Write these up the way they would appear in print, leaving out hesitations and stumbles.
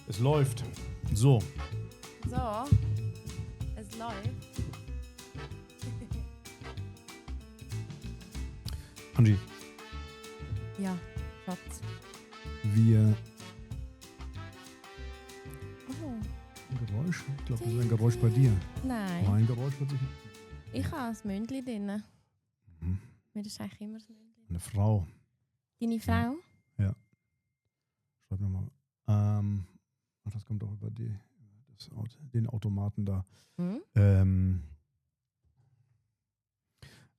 Es läuft. So. So, es läuft. Angie, Ja, Schatz. wir... Oh, Ein Geräusch? Ich glaube, das ist ein Geräusch bei dir. nein. Mein Geräusch wird sich... Ich habe das Mündchen drin. Mhm. Mir ist eigentlich immer das Mündchen. Eine Frau. Deine Frau? Schreib mir mal. Ach, das kommt auch über den Automaten da. Hm?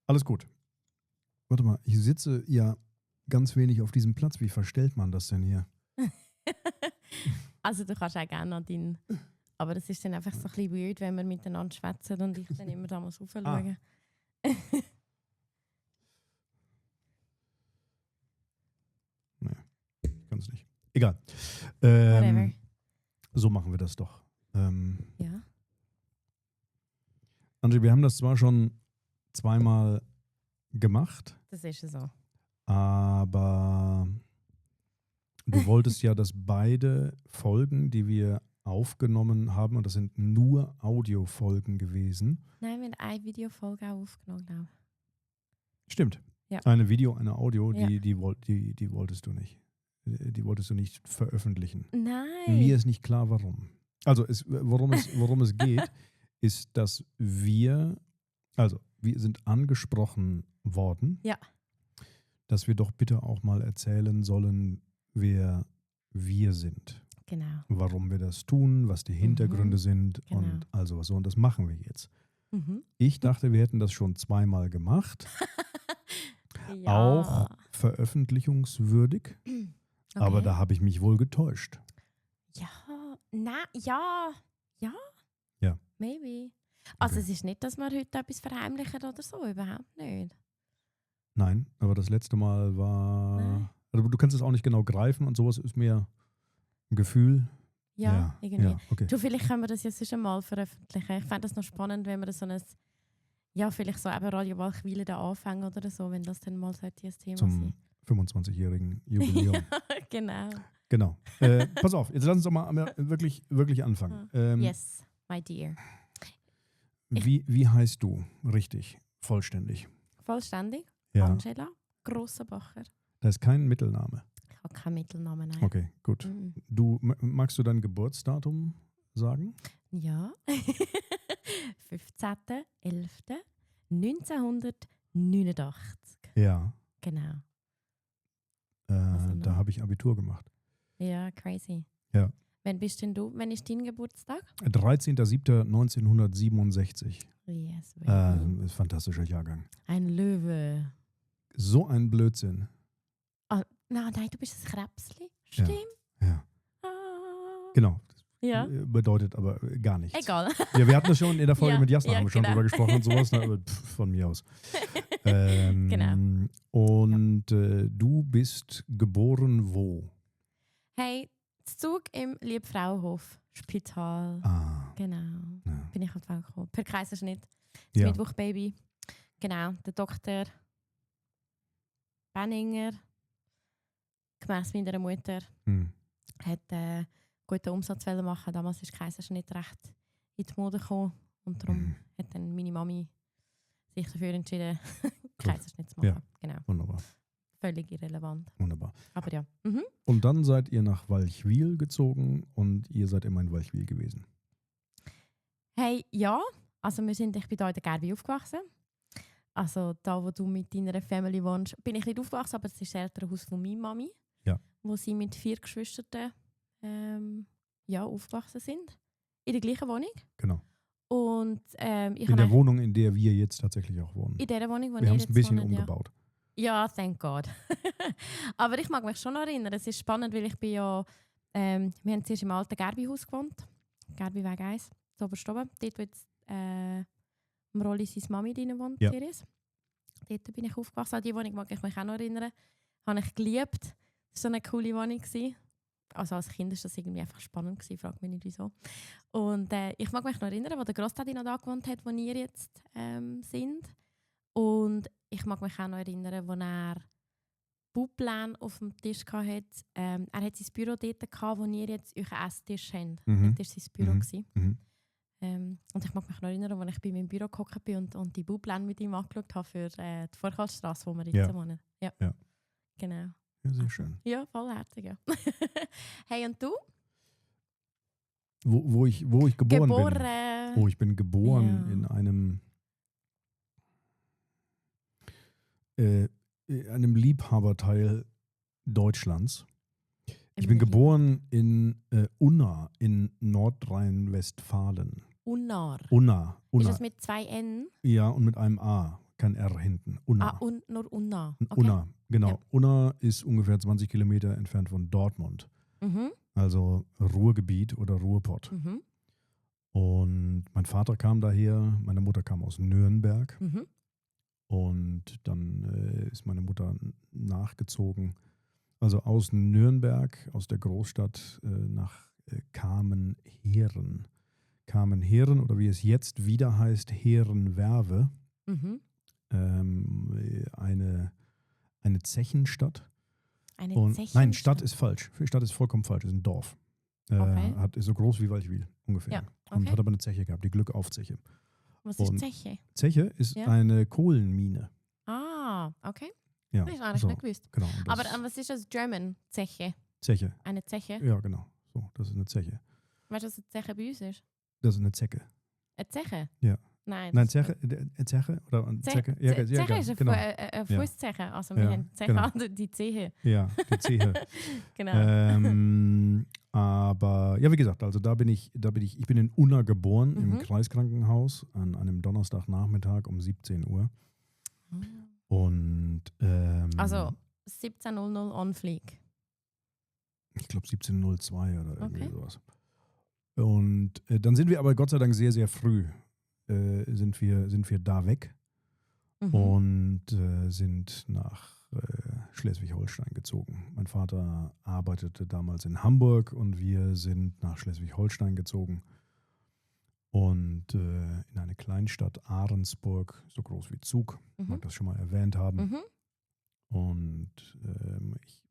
Alles gut. Warte mal, ich sitze ja ganz wenig auf diesem Platz. Wie verstellt man das denn hier? Also du kannst auch gerne an deinen... Aber das ist dann einfach so ein bisschen weird, wenn wir miteinander schwätzen und ich dann immer da muss raufschauen. Ich kann es nicht. Egal. Whatever. So machen wir das doch. Ja. Angie, wir haben das zwar schon zweimal gemacht, Das ist so. aber du wolltest ja, dass beide Folgen, die wir aufgenommen haben, und das sind nur Audiofolgen gewesen. Nein, wir haben eine Videofolge auch aufgenommen, glaube ich. Stimmt. Ja. Eine Video, eine Audio, Ja. die wolltest du nicht. Die wolltest du nicht veröffentlichen. Nein. Mir ist nicht klar, warum. Also, worum es geht, ist, dass wir sind angesprochen worden, Ja. dass wir doch bitte auch mal erzählen sollen, wer wir sind. Genau. Warum wir das tun, was die Hintergründe sind Genau. und all sowas. So, und das machen wir jetzt. Mhm. Ich dachte, wir hätten das schon zweimal gemacht. Ja. Auch veröffentlichungswürdig. Okay. Aber da habe ich mich wohl getäuscht. Ja, ja. Ja. Maybe. Also Okay. es ist nicht, dass wir heute etwas verheimlichen oder so, überhaupt nicht. Nein, aber das letzte Mal war... Nein. Also du kannst es auch nicht genau greifen und sowas ist mir ein Gefühl. Ja, irgendwie. Ja, okay. Du, vielleicht können wir das jetzt schon mal veröffentlichen. Ich fände das noch spannend, wenn wir so ein, ja, vielleicht so eben Radio Walchwil da anfangen oder so, wenn das dann mal sollte ein Thema Zum sein. 25-jährigen Jubiläum. Genau. Genau. Pass auf, jetzt lass uns doch mal wirklich, wirklich anfangen. Yes, my dear. Wie heißt du richtig, vollständig? Vollständig. Ja. Angela Grossenbacher. Da ist kein Mittelname. Ich habe keinen Mittelnamen, nein. Okay, gut. Mhm. Magst du dein Geburtsdatum sagen? Ja. 15.11.1989. Ja. Genau. Also Da habe ich Abitur gemacht. Ja, crazy. Ja. Wann bist denn du? Wann ist dein Geburtstag? 13.07.1967. Yes, baby. Ist ein fantastischer Jahrgang. Ein Löwe. So ein Blödsinn. Nein, du bist ein Krebsli. Stimmt. Ja. Ah. Genau. Ja. Bedeutet aber gar nichts. Egal. Ja, wir hatten das schon in der Folge Ja, mit Jasna, ja, haben wir schon genau. drüber gesprochen und sowas, ne, aber von mir aus. Genau. Und du bist geboren wo? Hey, Zug im Liebfrauhof Spital. Ah, Genau. ja. Bin ich auf die Welt gekommen. Per Kaiserschnitt. Das Ja. Mittwochbaby. Genau. Der Doktor Benninger, gemäss meiner Mutter, Hm. hat guten Umsatz machen. Damals ist Kaiserschnitt recht in die Mode gekommen. Und darum hat dann meine Mami sich dafür entschieden, Kaiserschnitt zu machen. Ja. Genau. Wunderbar, Völlig irrelevant. wunderbar. Aber ja. Mhm. Und dann seid ihr nach Walchwil gezogen und ihr seid immer in Walchwil gewesen. Hey, ja. Also ich bin hier in der Gerbi aufgewachsen. Also da, wo du mit deiner Family wohnst, bin ich nicht aufgewachsen, aber es ist das Elternhaus von meiner Mami. Ja. Wo sie mit 4 Geschwistern aufgewachsen sind. In der gleichen Wohnung. Genau. Und ich In der habe Wohnung, in der wir jetzt tatsächlich auch wohnen. in dieser Wohnung, wo Wir haben ich es jetzt ein bisschen wohne, ja. umgebaut. Ja, thank God. Aber ich mag mich schon noch erinnern. Es ist spannend, weil ich bin ja... wir haben zuerst im alten Gerbi-Haus gewohnt. Gerbi-Weg 1, zu Oberstoben. Dort, wo jetzt Rolli seine Mami drin wohnt, Ja. Iris. Dort bin ich aufgewachsen. An die Wohnung mag ich mich auch noch erinnern. Habe ich geliebt. Das war so eine coole Wohnung. Also als Kind war das irgendwie einfach spannend. Frag mich nicht wieso. Und ich mag mich noch erinnern, wo der Grossdaddy noch da gewohnt hat, wo wir jetzt sind. Und ich mag mich auch noch erinnern, wo er Baupläne auf dem Tisch hatte. Er hat sein Büro dort gehabt, wo ihr jetzt euren Esstisch habt. Mhm. Das war sein Büro. Mhm. Gewesen. Mhm. Und ich mag mich noch erinnern, als ich bei meinem Büro gehockt bin und die Baupläne mit ihm angeschaut habe für die Vorkarlstrasse, wo wir jetzt wohnen. Ja. Genau. Ja, sehr schön. Ja, vollherzig, ja. Hey, und du? Wo ich geboren bin. Oh, ich bin geboren Ja. in einem Liebhaberteil Deutschlands. Ich bin geboren in Unna in Nordrhein-Westfalen. Unnar. Unna. Ist das mit 2 N? Ja, und mit einem A. Kein R hinten. Unna. Nur Unna. Okay. Unna, genau. Ja. Unna ist ungefähr 20 Kilometer entfernt von Dortmund. Mhm. Also Ruhrgebiet oder Ruhrpott. Mhm. Und mein Vater kam daher, meine Mutter kam aus Nürnberg. Mhm. Und dann ist meine Mutter nachgezogen. Also aus Nürnberg, aus der Großstadt, nach Kamenheren. Kamenheren oder wie es jetzt wieder heißt, Herrenwerve. Mhm. Eine Zechenstadt. Eine Zechenstadt? Nein, Stadt ist falsch. Stadt ist vollkommen falsch, ist ein Dorf. Okay. Ist so groß wie Walchwil ungefähr. Ja, okay. Und hat aber eine Zeche gehabt, die Glückauf-Zeche. Was Und ist Zeche? Zeche ist Ja. eine Kohlenmine. Ah, okay. Ja, Das ist eigentlich so, nicht gewusst. genau. Aber was ist das German? Zeche? Zeche. Eine Zeche? Ja, genau. So, das ist eine Zeche. Weißt du, was eine Zeche bei uns ist? Das ist eine Zecke. Eine Zeche? Ja. Nein. Nein, Zeche oder eine Zecke? Ja, Zeche ist genau. eine Fußzeche. Also wir Ja, haben Zeche genau. an die Zehe. Ja, die Zeche. Genau. Aber ja, wie gesagt, also ich bin in Unna geboren, im Mhm. Kreiskrankenhaus an einem Donnerstagnachmittag um 17 Uhr. Und Also 17:00 on Fleek. ich glaube 17:02 oder irgendwie Okay. sowas. Und dann sind wir aber Gott sei Dank sehr, sehr früh sind wir da weg Mhm. und sind nach Schleswig-Holstein gezogen. Mein Vater arbeitete damals in Hamburg und wir sind nach Schleswig-Holstein gezogen und in eine Kleinstadt Ahrensburg, so groß wie Zug, ich mag das schon mal erwähnt haben. Mhm. Und ich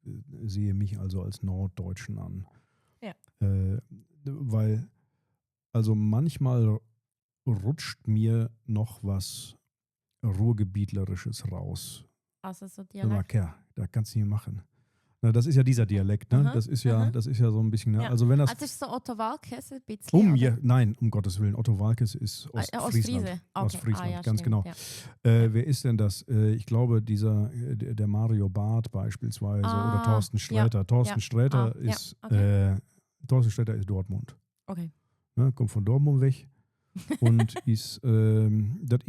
sehe mich also als Norddeutschen an. Ja. Weil, also manchmal rutscht mir noch was Ruhrgebietlerisches raus. Also so Sag mal, Dialekt. Kerr, da kannst du nicht machen. Na, das ist ja dieser Dialekt, ne? Aha, Das ist ja so ein bisschen, ne? Ja. Also wenn das Also ist so Otto Walkes ein bisschen. oder? ja, nein, um Gottes Willen, Otto Walkes ist Ostfriesland. Ostfriese. Okay. Ostfriesland, ja, ganz stimmt, genau. Ja. Wer ist denn das? Ich glaube, der Mario Barth beispielsweise oder Thorsten Sträter. ja, Thorsten ja. Sträter Ja, ist okay. Thorsten Sträter ist Dortmund. Okay. Ne, kommt von Dortmund weg und ist das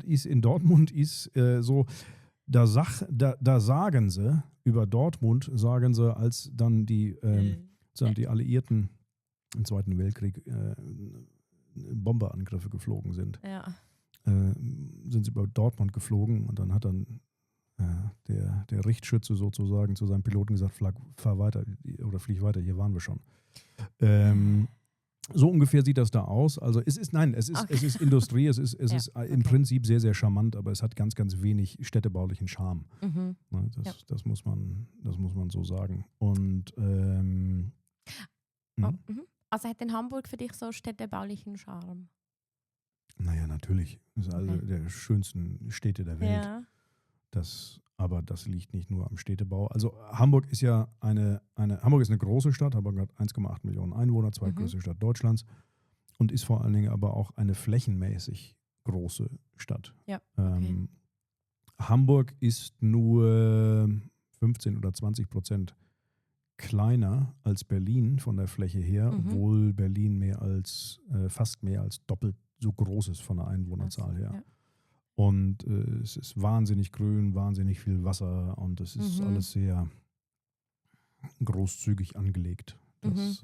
ist in Dortmund ist so da sagen sie über Dortmund, sagen sie, als dann die Alliierten im Zweiten Weltkrieg Bomberangriffe geflogen sind, Ja. sind sie über Dortmund geflogen und dann hat der Richtschütze sozusagen zu seinem Piloten gesagt, fahr weiter oder flieg weiter, hier waren wir schon. So ungefähr sieht das da aus. Also es ist Industrie, es ist im Prinzip sehr, sehr charmant, aber es hat ganz, ganz wenig städtebaulichen Charme. Mhm. Ne, das muss man so sagen. Und Mhm. Also hat in Hamburg für dich so städtebaulichen Charme? naja, natürlich. Das ist eine der schönsten Städte der Welt. Ja. Aber das liegt nicht nur am Städtebau. Also Hamburg ist ja Hamburg ist eine große Stadt. Hamburg hat 1,8 Millionen Einwohner, zweitgrößte Stadt Deutschlands und ist vor allen Dingen aber auch eine flächenmäßig große Stadt. Ja, okay. Hamburg ist nur 15 oder 20% kleiner als Berlin von der Fläche her, obwohl Berlin fast mehr als doppelt so groß ist von der Einwohnerzahl her. Ja. Und es ist wahnsinnig grün, wahnsinnig viel Wasser und es ist alles sehr großzügig angelegt. Das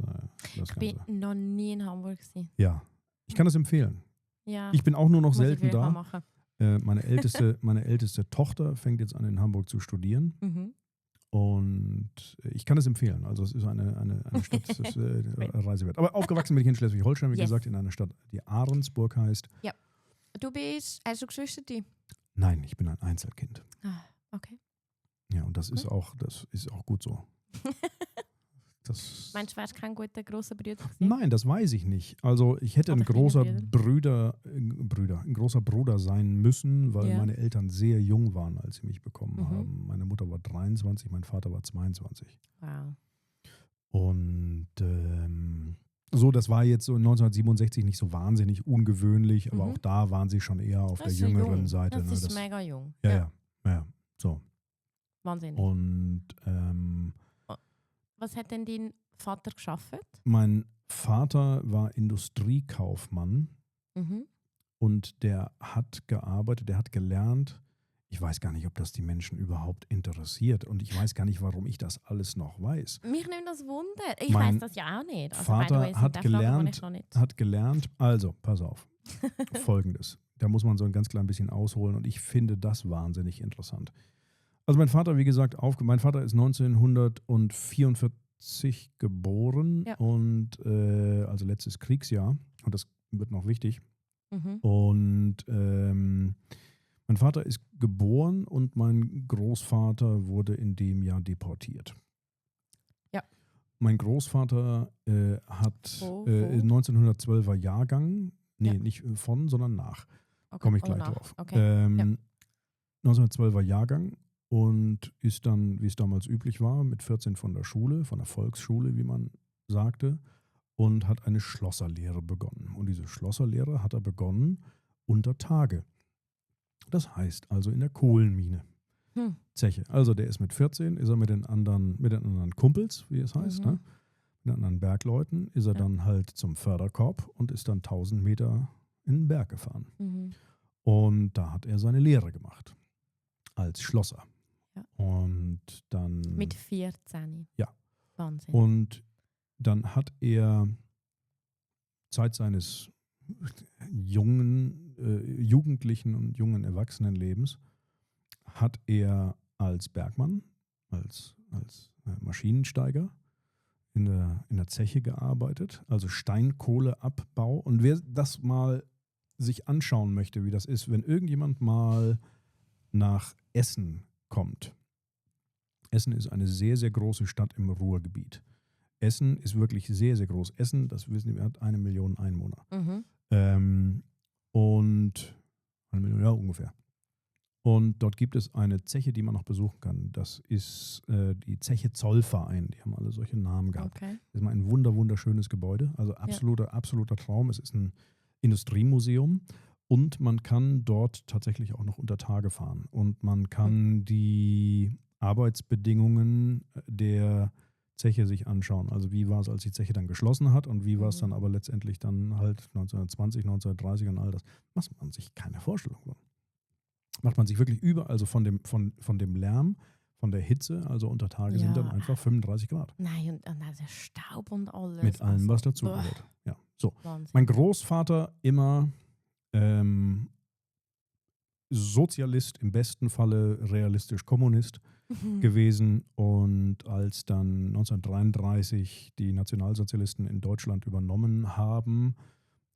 Ich bin noch nie in Hamburg gewesen. Ja, ich kann das empfehlen. Ja. Ich bin auch nur noch Muss ich selten vielleicht mal da. machen. Meine älteste Tochter fängt jetzt an, in Hamburg zu studieren. Mhm. Und ich kann es empfehlen. Also es ist eine Stadt, das ist Reise wert. Aber aufgewachsen bin ich in Schleswig-Holstein, wie gesagt, in einer Stadt, die Ahrensburg heißt. Ja. Hast du Geschwister? Nein, ich bin ein Einzelkind. Okay. Ja, und und das ist auch gut so. Das Meinst du, wärst kein guter grosser Bruder gewesen? Nein, das weiß ich nicht. Also ich hätte Oder ein großer kleine ein großer Bruder sein müssen, weil Ja. meine Eltern sehr jung waren, als sie mich bekommen Mhm. haben. Meine Mutter war 23, mein Vater war 22. Wow. Und so, das war jetzt so 1967 nicht so wahnsinnig ungewöhnlich, aber Mhm. auch da waren sie schon eher auf Das der ist ja jüngeren jung. Seite. Das Ne? ist mega jung. Ja. So. Wahnsinnig. Und Was hat denn dein Vater geschafft? mein Vater war Industriekaufmann Mhm. und der hat gearbeitet, der hat gelernt. Ich weiß gar nicht, ob das die Menschen überhaupt interessiert und ich weiß gar nicht, warum ich das alles noch weiß. Mich nimmt das Wunder. Ich Mein weiß das ja auch nicht. Also, Vater by the way, sind hat auch Fragen, die gelernt- ich noch nicht. Hat gelernt, also pass auf, Folgendes. Da muss man so ein ganz klein bisschen ausholen und ich finde das wahnsinnig interessant. Also mein Vater, wie gesagt, mein Vater ist 1944 geboren Ja. und also letztes Kriegsjahr und das wird noch wichtig. Mhm. Und mein Vater ist geboren und mein Großvater wurde in dem Jahr deportiert. Ja. Mein Großvater hat Wo? 1912er Jahrgang, nee, Ja. nicht von, sondern nach. Okay. Komme ich Oh, gleich nach. drauf. Okay. 1912er Jahrgang und ist dann, wie es damals üblich war, mit 14 von der Schule, von der Volksschule, wie man sagte, und hat eine Schlosserlehre begonnen. Und diese Schlosserlehre hat er begonnen unter Tage. Das heißt also in der Kohlenmine. Hm. Zeche. Also der ist mit 14, ist er mit den anderen Kumpels, wie es heißt, Mhm. ne? Mit den anderen Bergleuten, ist er Ja. dann halt zum Förderkorb und ist dann 1000 Meter in den Berg gefahren. Mhm. Und da hat er seine Lehre gemacht. Als Schlosser. Ja. Und dann. Mit 14. Ja. Wahnsinn. Und dann hat er Zeit seines jugendlichen und jungen Erwachsenenlebens hat er als Bergmann, als Maschinensteiger in der Zeche gearbeitet, also Steinkohleabbau. Und wer das mal sich anschauen möchte, wie das ist, wenn irgendjemand mal nach Essen kommt. Essen ist eine sehr, sehr große Stadt im Ruhrgebiet. Essen ist wirklich sehr, sehr groß. Essen, das wissen wir, hat 1 Million Einwohner. Mhm. Und 1 Million, ja, ungefähr. Und dort gibt es eine Zeche, die man noch besuchen kann. Das ist die Zeche Zollverein. Die haben alle solche Namen gehabt. Okay. Das ist mal ein wunderschönes Gebäude. Also absoluter Traum. Es ist ein Industriemuseum. Und man kann dort tatsächlich auch noch unter Tage fahren. Und man kann die Arbeitsbedingungen der Zeche sich anschauen. Also wie war es, als die Zeche dann geschlossen hat und wie war es dann aber letztendlich dann halt 1920, 1930 und all das. Macht man sich keine Vorstellung von. Macht man sich wirklich über, also von dem Lärm, von der Hitze, also unter Tage sind dann einfach 35 Grad. Nein, und der Staub und alles. Mit allem, also, was dazugehört. Ja, so. Wahnsinn. Mein Großvater immer Sozialist, im besten Falle realistisch Kommunist gewesen. Und als dann 1933 die Nationalsozialisten in Deutschland übernommen haben,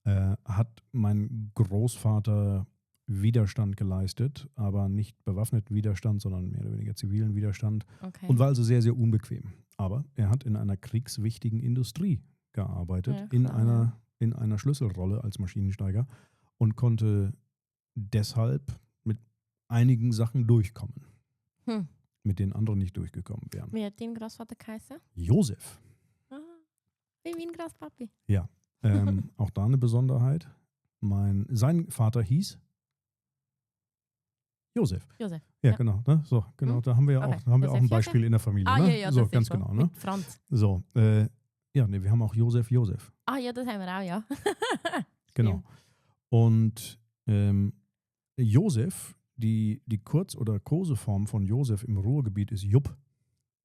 hat mein Großvater Widerstand geleistet, aber nicht bewaffneten Widerstand, sondern mehr oder weniger zivilen Widerstand Okay. und war also sehr, sehr unbequem. Aber er hat in einer kriegswichtigen Industrie gearbeitet, Ja, in klar, einer Schlüsselrolle als Maschinensteiger und konnte deshalb mit einigen Sachen durchkommen, Hm. mit denen andere nicht durchgekommen wären. Wie hat dein Großvater geheißen? Josef, Ah, wie mein Großpapi. auch da eine Besonderheit. Sein Vater hieß Josef. Josef. Ja, Ja. genau. Ne? So, genau. Hm. Da haben wir ja Okay. auch, ein Josef, Beispiel in der Familie. Ah, Ne? ja, so, das ganz ist so. genau. Ne? Mit Franz. So, wir haben auch Josef. Ah ja, das haben wir auch, ja. Genau. Und Josef, die Kurz- oder Koseform von Josef im Ruhrgebiet ist Jupp.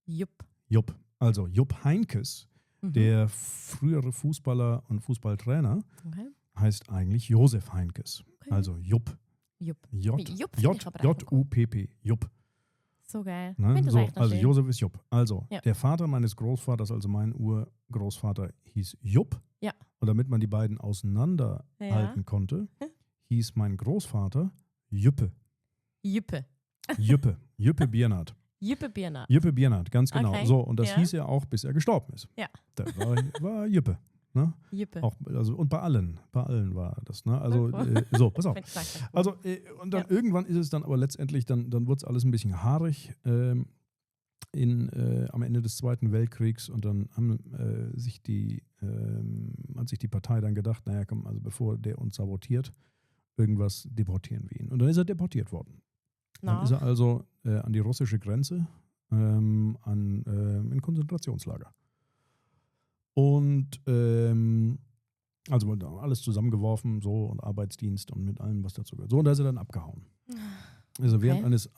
Jupp. Jupp. Also Jupp Heynckes, Mhm. der frühere Fußballer und Fußballtrainer, Okay. heißt eigentlich Josef Heynckes. Okay. Also Jupp. Jupp. Jupp finde ich aber auch J-U-P-P. Jupp. So geil. Ich Ne? finde das So, echt noch also schön. Josef ist Jupp. Also Ja. der Vater meines Großvaters, also mein Urgroßvater, hieß Jupp. Ja. Und damit man die beiden auseinanderhalten konnte, hieß mein Großvater Jüppe. Jüppe. Jüppe. Jüppe Biernat. Jüppe Biernat. Jüppe Biernat, ganz genau. Okay. So, und das Ja. hieß er auch, bis er gestorben ist. Ja. Der war Jüppe. Ne? Jüppe. Auch, also, und bei allen war das. Ne? Also, Okay. so, pass auf. Find's lecker. Also, und dann irgendwann ist es dann aber letztendlich, dann wird es alles ein bisschen haarig am Ende des Zweiten Weltkriegs, und dann hat sich die Partei dann gedacht, naja, komm, also bevor der uns sabotiert, irgendwas deportieren wir ihn. Und dann ist er deportiert worden. Dann ist er also an die russische Grenze, in Konzentrationslager. Und also wurde alles zusammengeworfen, so, und Arbeitsdienst und mit allem, was dazu gehört. So, und da ist er dann abgehauen. Also während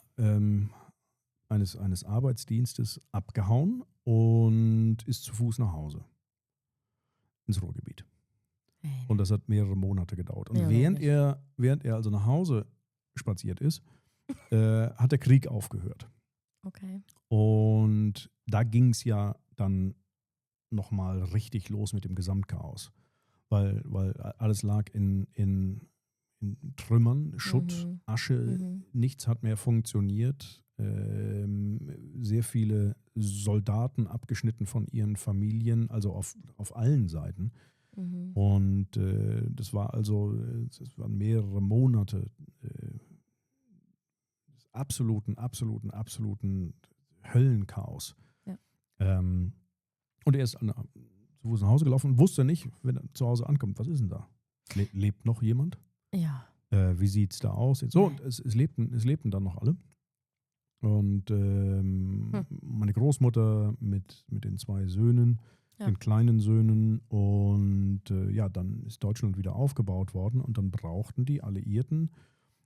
eines Arbeitsdienstes abgehauen und ist zu Fuß nach Hause. Ins Ruhrgebiet. Und das hat mehrere Monate gedauert. Und Ja, während er also nach Hause spaziert ist, hat der Krieg aufgehört. Okay. Und da ging es ja dann nochmal richtig los mit dem Gesamtchaos. Weil alles lag in Trümmern, Schutt, Asche, nichts hat mehr funktioniert. Sehr viele Soldaten abgeschnitten von ihren Familien, also auf allen Seiten. Und das waren mehrere Monate absoluten Höllenchaos. Ja. Und er ist zu Fuß nach Hause gelaufen und wusste nicht, wenn er zu Hause ankommt, was ist denn da? Lebt noch jemand? Ja. Wie sieht es da aus? So, und es lebten dann noch alle. Und meine Großmutter mit den 2 Söhnen, den kleinen Söhnen. Und dann ist Deutschland wieder aufgebaut worden. Und dann brauchten die Alliierten,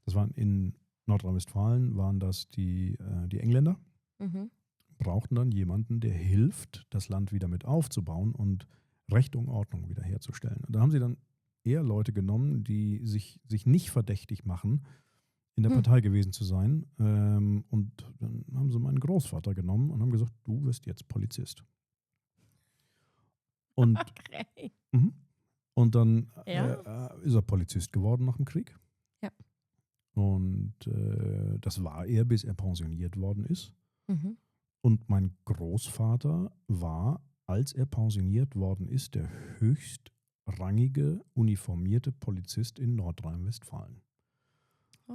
das waren in Nordrhein-Westfalen, waren das die Engländer, brauchten dann jemanden, der hilft, das Land wieder mit aufzubauen und Recht und Ordnung wiederherzustellen. Und da haben sie dann eher Leute genommen, die sich nicht verdächtig machen, in der Partei gewesen zu sein. Und dann haben sie meinen Großvater genommen und haben gesagt, du wirst jetzt Polizist. Und, Okay. Und dann Ja. ist er Polizist geworden nach dem Krieg. Ja. Und das war er, bis er pensioniert worden ist. Mhm. Und mein Großvater war, als er pensioniert worden ist, der höchstrangige uniformierte Polizist in Nordrhein-Westfalen.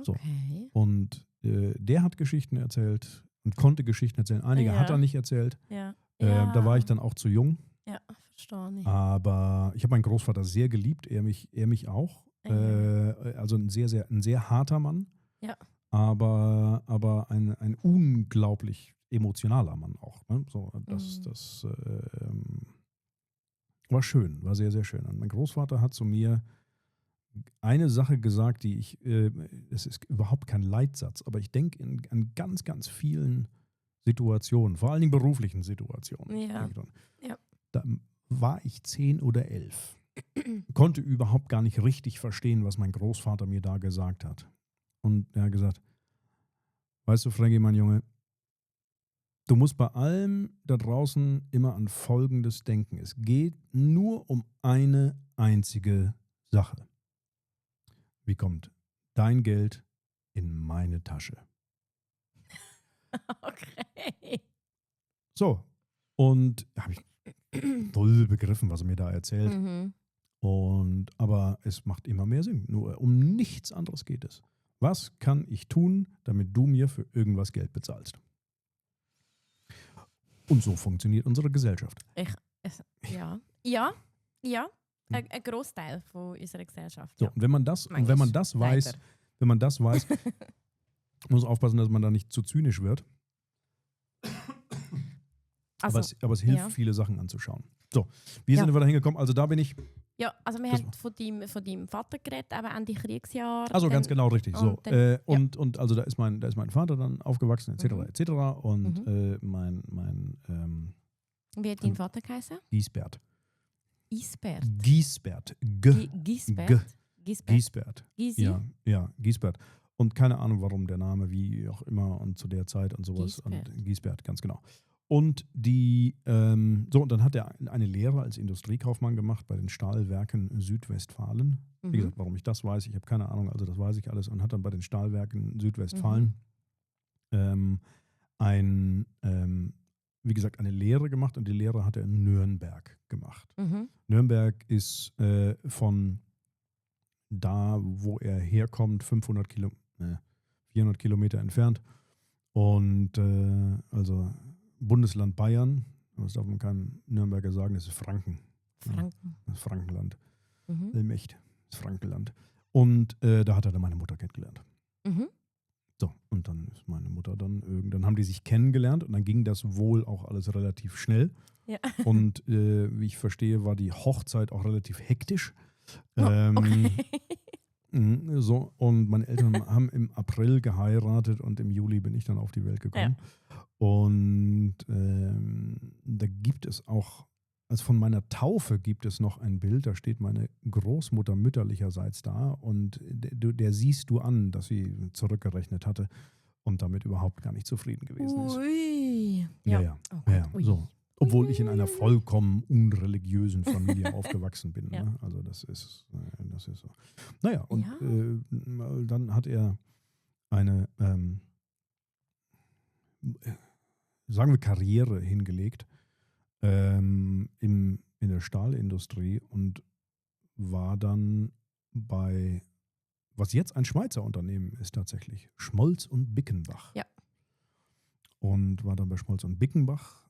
So. Okay. Und der hat Geschichten erzählt und konnte Geschichten erzählen. Einige hat er nicht erzählt. Ja. Da war ich dann auch zu jung. Ja, verstehe ich. Aber ich habe meinen Großvater sehr geliebt, er mich auch. Also ein sehr harter Mann. Ja. Aber ein unglaublich emotionaler Mann auch. Ne? So, das war schön, war sehr, sehr schön. Und mein Großvater hat zu mir eine Sache gesagt, die es ist überhaupt kein Leitsatz, aber ich denke an ganz, ganz vielen Situationen, vor allen Dingen beruflichen Situationen. Ja. Da war ich 10 oder 11. Konnte überhaupt gar nicht richtig verstehen, was mein Großvater mir da gesagt hat. Und er hat gesagt, weißt du, Frankie, mein Junge, du musst bei allem da draußen immer an Folgendes denken. Es geht nur um eine einzige Sache. Wie kommt dein Geld in meine Tasche? Okay. So, und habe ich voll begriffen, was er mir da erzählt. Aber es macht immer mehr Sinn. Nur um nichts anderes geht es. Was kann ich tun, damit du mir für irgendwas Geld bezahlst? Und so funktioniert unsere Gesellschaft. Ja. Ein Großteil von unserer Gesellschaft. So, Ja. und wenn man das weiß, muss aufpassen, dass man da nicht zu zynisch wird. Also, aber es hilft, viele Sachen anzuschauen. So, wie sind wir da hingekommen? Also da bin ich. Ja, also wir haben von deinem Vater geredet, aber an die Kriegsjahre. Also ganz genau richtig. So. Und also da ist mein Vater dann aufgewachsen, etc. Und wie hat dein Vater geheißen? Giesbert. Giesbert. Giesbert. Ja, Giesbert. Und keine Ahnung, warum der Name, wie auch immer, und zu der Zeit und sowas. Giesbert. Und Giesbert, ganz genau. Und und dann hat er eine Lehre als Industriekaufmann gemacht bei den Stahlwerken Südwestfalen. Wie gesagt, warum ich das weiß, ich habe keine Ahnung, also das weiß ich alles. Und hat dann bei den Stahlwerken Südwestfalen wie gesagt, eine Lehre gemacht und die Lehre hat er in Nürnberg gemacht. Mhm. Nürnberg ist von da, wo er herkommt, 400 Kilometer entfernt. Und also Bundesland Bayern, das darf man keinem Nürnberger sagen, das ist Franken. Franken. Ja, das ist Frankenland. Mhm. Elmecht, das Frankenland. Und da hat er dann meine Mutter kennengelernt. Mhm. So, und dann ist meine Mutter dann haben die sich kennengelernt und dann ging das wohl auch alles relativ schnell. Ja. Und wie ich verstehe, war die Hochzeit auch relativ hektisch. Okay. So, und meine Eltern haben im April geheiratet und im Juli bin ich dann auf die Welt gekommen. Und da gibt es auch, also von meiner Taufe gibt es noch ein Bild, da steht meine Großmutter mütterlicherseits da und der siehst du an, dass sie zurückgerechnet hatte und damit überhaupt gar nicht zufrieden gewesen ist. Ui. Ja. Oh Gott. Ja, Ui. so. Obwohl ich in Ui, einer ui, ui. vollkommen unreligiösen Familie aufgewachsen bin. Ja. Ne? Also das ist so. Naja, und Ja. dann hat er eine, sagen wir, Karriere hingelegt in der Stahlindustrie und war dann bei, was jetzt ein Schweizer Unternehmen ist tatsächlich, Schmolz und Bickenbach. Ja. Und war dann bei Schmolz und Bickenbach,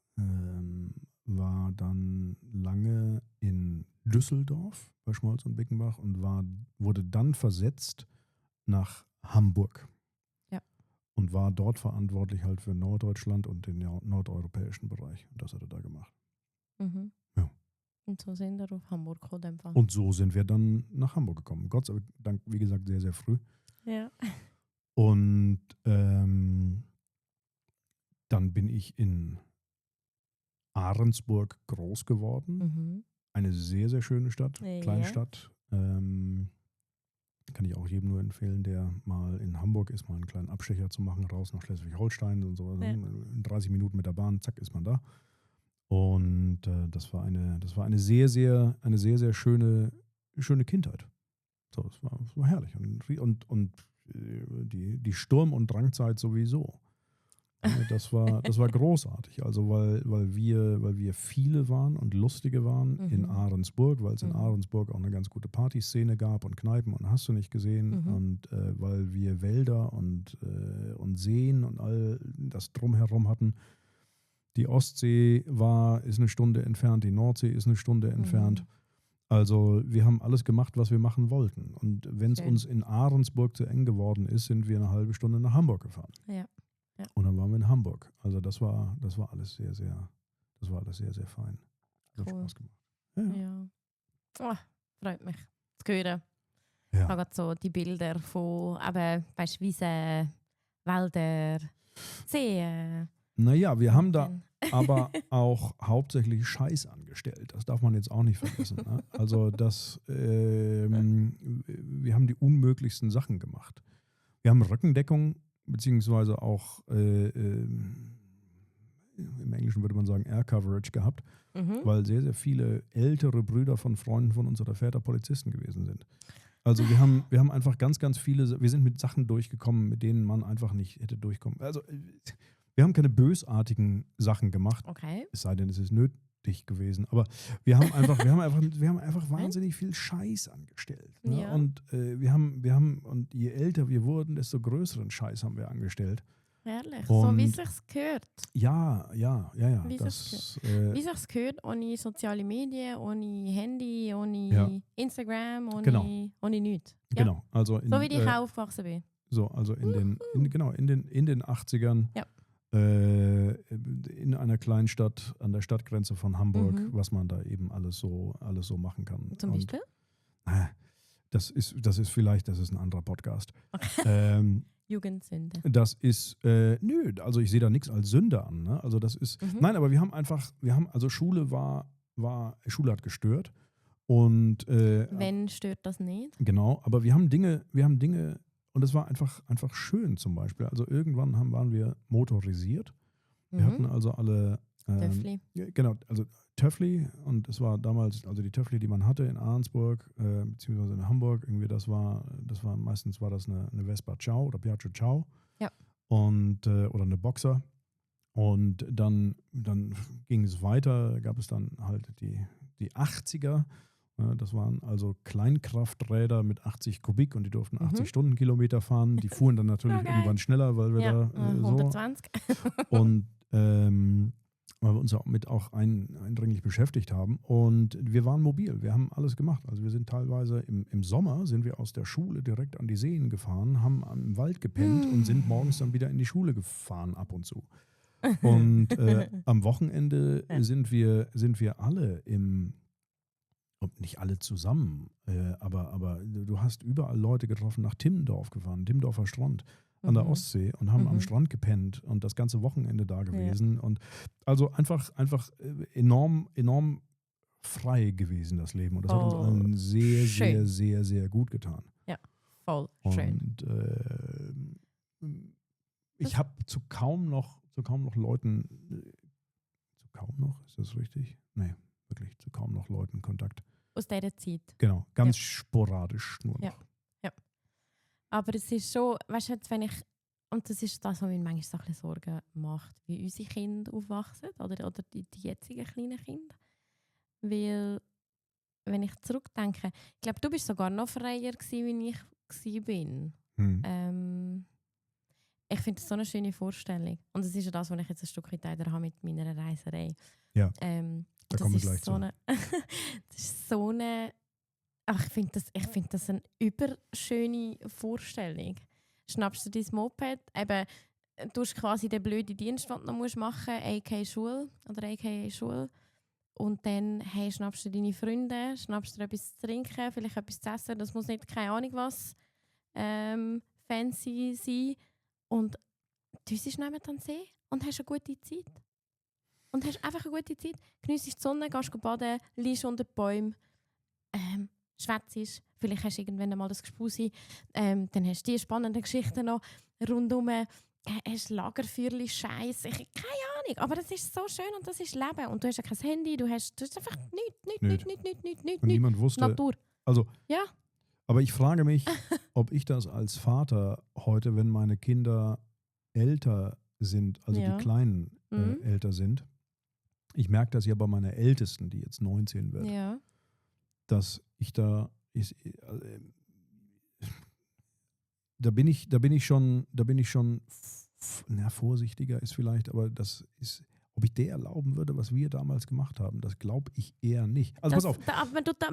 war dann lange in Düsseldorf bei Schmolz und Bickenbach und wurde dann versetzt nach Hamburg. Ja. Und war dort verantwortlich halt für Norddeutschland und den nordeuropäischen Bereich. Und das hat er da gemacht. Mhm. Ja. Und so sind wir auf Hamburg gekommen. in dem Fall. Und so sind wir dann nach Hamburg gekommen. Gott sei Dank, wie gesagt, sehr, sehr früh. Ja. Und dann bin ich in Ahrensburg groß geworden. Mhm. Eine sehr, sehr schöne Stadt, Ja. Kleinstadt. Kann ich auch jedem nur empfehlen, der mal in Hamburg ist, mal einen kleinen Abstecher zu machen, raus nach Schleswig-Holstein und so. Ja. In 30 Minuten mit der Bahn, zack, ist man da. Und das war eine sehr, sehr schöne Kindheit. So, es war herrlich. Und die Sturm- und Drangzeit sowieso. Das war großartig. Also weil wir viele waren und lustige waren in Ahrensburg, weil es in Ahrensburg auch eine ganz gute Partyszene gab und Kneipen und hast du nicht gesehen. Mhm. Und weil wir Wälder und Seen und all das drumherum hatten. Die Ostsee ist eine Stunde entfernt, die Nordsee ist eine Stunde entfernt. Also wir haben alles gemacht, was wir machen wollten. Und wenn es Schön. uns in Ahrensburg zu eng geworden ist, sind wir eine halbe Stunde nach Hamburg gefahren. Ja. Und dann waren wir in Hamburg. Also das war alles sehr, sehr fein. Das hat Cool. Spaß gemacht. Ja. Ja. Oh, freut mich zu hören. Ja. Ich habe gerade so die Bilder von Wiesen, Wälder, Seen. Naja, wir haben da Dann- aber auch hauptsächlich Scheiß angestellt. Das darf man jetzt auch nicht vergessen. Ne? Also wir haben die unmöglichsten Sachen gemacht. Wir haben Rückendeckung, beziehungsweise auch im Englischen würde man sagen Air Coverage gehabt, weil sehr, sehr viele ältere Brüder von Freunden von uns oder Väter Polizisten gewesen sind. Also wir haben einfach ganz, ganz viele, wir sind mit Sachen durchgekommen, mit denen man einfach nicht hätte durchkommen. Also wir haben keine bösartigen Sachen gemacht, Okay. es sei denn, es ist nötig gewesen. Aber wir haben einfach wahnsinnig viel Scheiß angestellt. Ne? Ja. Und und je älter wir wurden, desto größeren Scheiß haben wir angestellt. Herrlich. So Und- wie es sich gehört. Ja. Wie Das, Wie es sich gehört, ohne soziale Medien, ohne Handy, ohne Ja. Instagram, Genau. ohne nichts. Ja. genau. Also So wie ich auch aufgewachsen bin. also in den 80ern Ja. in einer Kleinstadt an der Stadtgrenze von Hamburg, Mhm. was man da eben alles so machen kann. Zum Und, Beispiel? das ist ein anderer Podcast. Jugendsünde. Das ist, also ich sehe da nichts als Sünde an. Ne? Also das ist, Mhm. nein, aber Schule Schule hat gestört und Wenn stört das nicht? genau, aber wir haben Dinge und es war einfach schön zum Beispiel. Also irgendwann waren wir motorisiert. Wir hatten also alle Töffli. genau, also Töffli und es war damals, also die Töffli, die man hatte in Ahrensburg, beziehungsweise in Hamburg, irgendwie meistens war das eine Vespa Ciao oder Piaggio Ciao. Ja. Und, oder eine Boxer. Und dann ging es weiter, gab es dann halt die 80er. Das waren also Kleinkrafträder mit 80 Kubik und die durften 80 Stundenkilometer fahren. Die fuhren dann natürlich Okay. irgendwann schneller, weil wir Ja, da so. 120. Und weil wir uns auch eindringlich beschäftigt haben. Und wir waren mobil, wir haben alles gemacht. Also wir sind teilweise im Sommer sind wir aus der Schule direkt an die Seen gefahren, haben im Wald gepennt und sind morgens dann wieder in die Schule gefahren ab und zu. Und am Wochenende sind wir alle nicht alle zusammen, aber du hast überall Leute getroffen, nach Timmendorf gefahren, Timmendorfer Strand an der Ostsee und haben am Strand gepennt und das ganze Wochenende da gewesen. Ja. Und also einfach enorm, enorm frei gewesen, das Leben. Und das hat uns allen sehr, schön. sehr, sehr, sehr gut getan. Ja, voll schön. Und ich habe zu kaum noch Leuten, ist das richtig? Nee, wirklich zu kaum noch Leuten Kontakt. Aus dieser Zeit. Genau, ganz sporadisch nur noch. Ja. Aber es ist schon, weißt du, jetzt, wenn ich, und das ist das, was mir manchmal so ein bisschen Sorgen macht, wie unsere Kinder aufwachsen oder die jetzigen kleinen Kinder. Weil, wenn ich zurückdenke, ich glaube, du bist sogar noch freier gewesen, wie ich war. Ich finde das so eine schöne Vorstellung. Und das ist ja das, was ich jetzt ein Stück weit habe mit meiner Reiserei. Ja, da kommen wir gleich zu. Das ist so eine... Ach, ich finde das eine überschöne Vorstellung. Schnappst du dein Moped, eben, du hast quasi den blöden Dienst, den du noch machen musst, a.k.a. Schule oder a.k.a. Schule. Und dann schnappst du deine Freunde, schnappst du etwas zu trinken, vielleicht etwas zu essen. Das muss nicht, keine Ahnung was, fancy sein. Und du bist neben den See und hast eine gute Zeit. Und hast einfach eine gute Zeit. Geniessest die Sonne, gehst baden, liegst unter den Bäumen, schwätzisch, vielleicht hast du irgendwann einmal das Gespusi, dann hast du die spannenden Geschichten noch rundum, hast Lagerfeuerli, Scheiß, keine Ahnung, aber das ist so schön und das ist Leben und du hast ja kein Handy, du hast einfach nichts. Und niemand wusste, Natur. Also, ja. Aber ich frage mich, ob ich das als Vater heute, wenn meine Kinder älter sind, also die Kleinen älter sind, ich merke das ja bei meiner Ältesten, die jetzt 19 wird, dass ich da bin ich schon vorsichtiger ist vielleicht, aber das ist, ob ich der erlauben würde, was wir damals gemacht haben, das glaube ich eher nicht. Also pass auf. Man tut auch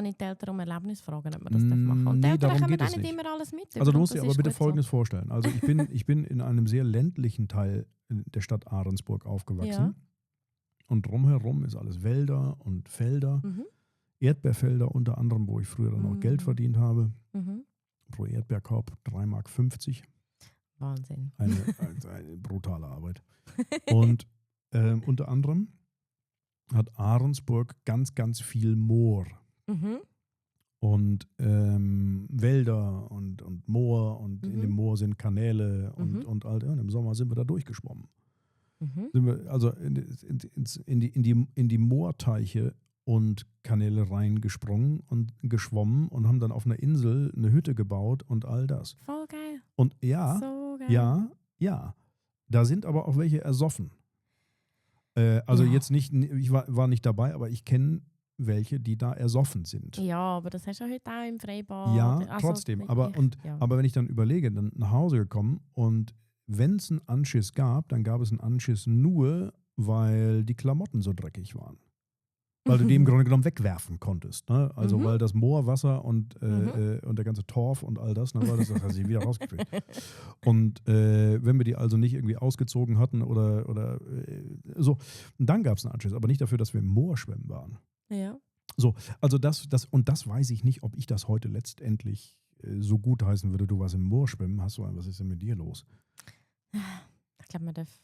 nicht die Eltern um Erlaubnis fragen, ob man das machen darf. Und die Eltern darum kommen geht auch es nicht nicht immer alles mit. Also du musst dir aber bitte Folgendes vorstellen. Also ich bin in einem sehr ländlichen Teil der Stadt Ahrensburg aufgewachsen. Ja. Und drumherum ist alles Wälder und Felder. Erdbeerfelder unter anderem, wo ich früher dann auch Geld verdient habe. Pro Erdbeerkorb 3,50 Mark. Wahnsinn. Eine brutale Arbeit. Und unter anderem hat Ahrensburg ganz, ganz viel Moor. Und Wälder und Moor und in dem Moor sind Kanäle und all das. Und im Sommer sind wir da durchgeschwommen. Sind wir also in die Moorteiche und Kanäle reingesprungen und geschwommen und haben dann auf einer Insel eine Hütte gebaut und all das. Voll geil. Und so geil. Ja. Da sind aber auch welche ersoffen. Jetzt nicht, ich war nicht dabei, aber ich kenne welche, die da ersoffen sind. Ja, aber das hast du heute auch im Freibad. Ja, also trotzdem. Aber wenn ich dann überlege, dann nach Hause gekommen und wenn es einen Anschiss gab, dann gab es einen Anschiss nur, weil die Klamotten so dreckig waren. Weil du die im Grunde genommen wegwerfen konntest. Ne? Also weil das Moorwasser und der ganze Torf und all das, weil das hat sich wieder rausgekriegt. Und wenn wir die also nicht irgendwie ausgezogen hatten oder so, und dann gab es einen Anschiss, aber nicht dafür, dass wir im Moor schwimmen waren. Ja. So, also das weiß ich nicht, ob ich das heute letztendlich so gut heißen würde, du warst im Moor schwimmen, was ist denn mit dir los? Ich glaube, man darf.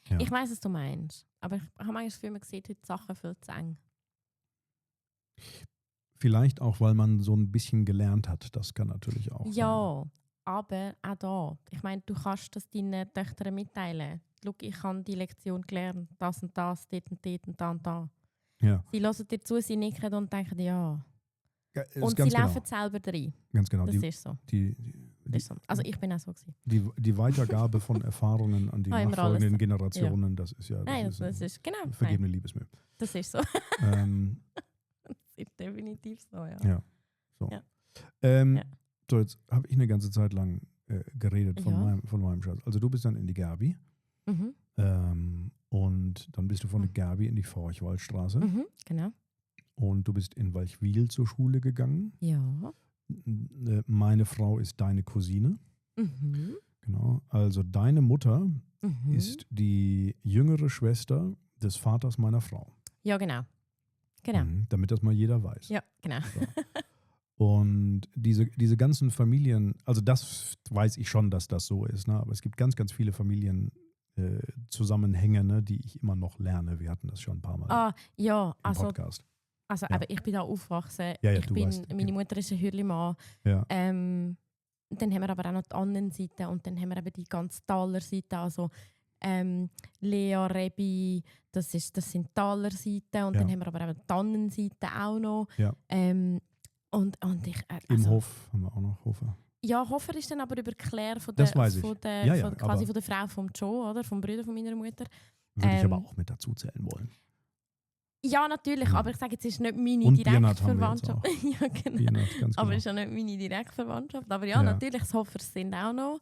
Ja. Ich weiß, was du meinst, aber ich habe eigentlich das Gefühl, man sieht heute Sachen viel zu eng. Vielleicht auch, weil man so ein bisschen gelernt hat, das kann natürlich auch. Ja, aber auch da. Ich meine, du kannst das deinen Töchtern mitteilen. Schau, ich habe die Lektion gelernt, das und das, dort und dort und da und da. Ja. Sie hören dir zu, sie nicken und denken, ja. Und sie laufen selber rein. Ganz genau. Das ist so. Ist so. Also ich bin auch so gewesen. Die Weitergabe von Erfahrungen an die nachfolgenden Generationen, das ist ja das ist genau. vergebene Liebesmühe. Das ist so. Das ist definitiv so, ja. Ja. So. Ja. So, jetzt habe ich eine ganze Zeit lang geredet von meinem Schatz. Also du bist dann in die Gabi. Und dann bist du von der Gabi in die Forchwaldstraße. Genau. Und du bist in Walchwil zur Schule gegangen. Ja. Meine Frau ist deine Cousine. Genau. Also deine Mutter ist die jüngere Schwester des Vaters meiner Frau. Ja, genau. Genau. Damit das mal jeder weiß. Ja, genau. So. Und diese ganzen Familien, also das weiß ich schon, dass das so ist, ne? Aber es gibt ganz, ganz viele Familienzusammenhänge, ne, die ich immer noch lerne. Wir hatten das schon ein paar Mal im Podcast. Also aber ich bin da aufgewachsen. Ja, meine Mutter ist ein Hürlimann. Ja. Dann haben wir aber auch noch die anderen Seiten und dann haben wir eben die ganz Taler Seite, also Lea, Rebi, das sind Taler Seiten und dann haben wir aber eben die Tannenseite auch noch. Ja. Und ich, Im Hof haben wir auch noch Hofer. Ja, Hofer ist dann aber über Claire von quasi von der Frau von Joe, oder? Vom Bruder von meiner Mutter. Würde ich aber auch mit dazu zählen wollen. Ja, natürlich, aber ich sage jetzt, es ist nicht meine und Direktverwandtschaft. Ja, genau. Biernat, ganz aber genau. es ist ja nicht meine Direktverwandtschaft. Aber ja, natürlich, das Hoffers sind auch noch.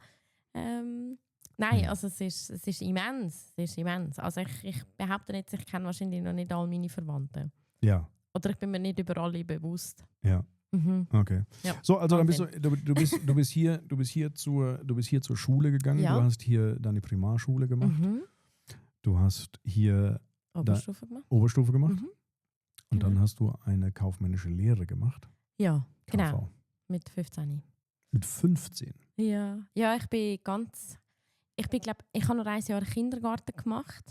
Nein, also es ist immens. Es ist immens. Also ich behaupte jetzt, ich kenne wahrscheinlich noch nicht all meine Verwandten. Ja. Oder ich bin mir nicht über alle bewusst. Ja. Okay. Ja. So, also dann bist du bist hier zur Schule gegangen. Ja. Du hast hier deine Primarschule gemacht. Du hast hier Oberstufe gemacht. Und dann hast du eine kaufmännische Lehre gemacht. Ja, genau. KV. Mit 15. Mit 15? Ja, ich glaube, ich habe noch 1 Jahr Kindergarten gemacht.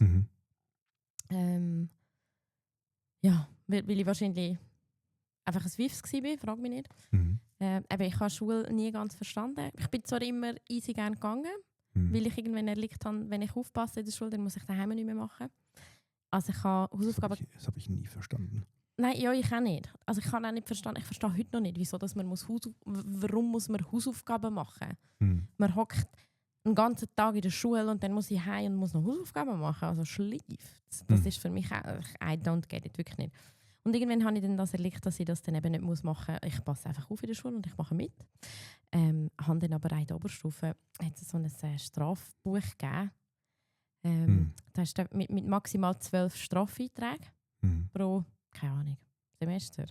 Ja, weil ich wahrscheinlich einfach ein Wiffs war, frage mich nicht. Aber ich habe Schule nie ganz verstanden. Ich bin zwar immer easy gerne gegangen, weil ich irgendwann erlebt habe, wenn ich aufpasse in der Schule, dann muss ich daheim nicht mehr machen. Also ich habe Hausaufgaben... Das habe ich nie verstanden. Nein, ja, ich auch nicht. Also ich habe auch nicht verstanden, ich verstehe heute noch nicht, wieso dass warum muss man Hausaufgaben machen? Man hockt einen ganzen Tag in der Schule und dann muss ich heim und muss noch Hausaufgaben machen. Also schleift. Das ist für mich auch, I don't get it, wirklich nicht. Und irgendwann habe ich dann das erlebt, dass ich das dann eben nicht machen muss. Ich passe einfach auf in der Schule und ich mache mit. Habe dann aber auch in der Oberstufe so ein Strafbuch gegeben. Da hast du mit maximal 12 Strafeinträgen pro, keine Ahnung, Semester.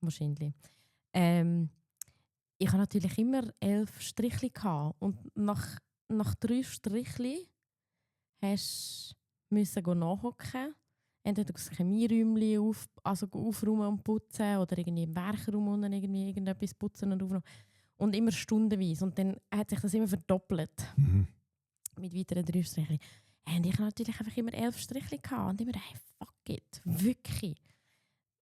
Wahrscheinlich. Ich hatte natürlich immer 11 Strichli gehabt. Und nach 3 Strichli musste ich nachhocken. Entweder das Chemieräumchen aufräumen und putzen oder irgendwie im Werkraum unten irgendetwas putzen und aufräumen. Und immer stundenweise. Und dann hat sich das immer verdoppelt. Mit weiteren 3 Strichli. Und ich hatte natürlich einfach immer 11 Strichli gehabt. Und immer, hey, fuck it, wirklich.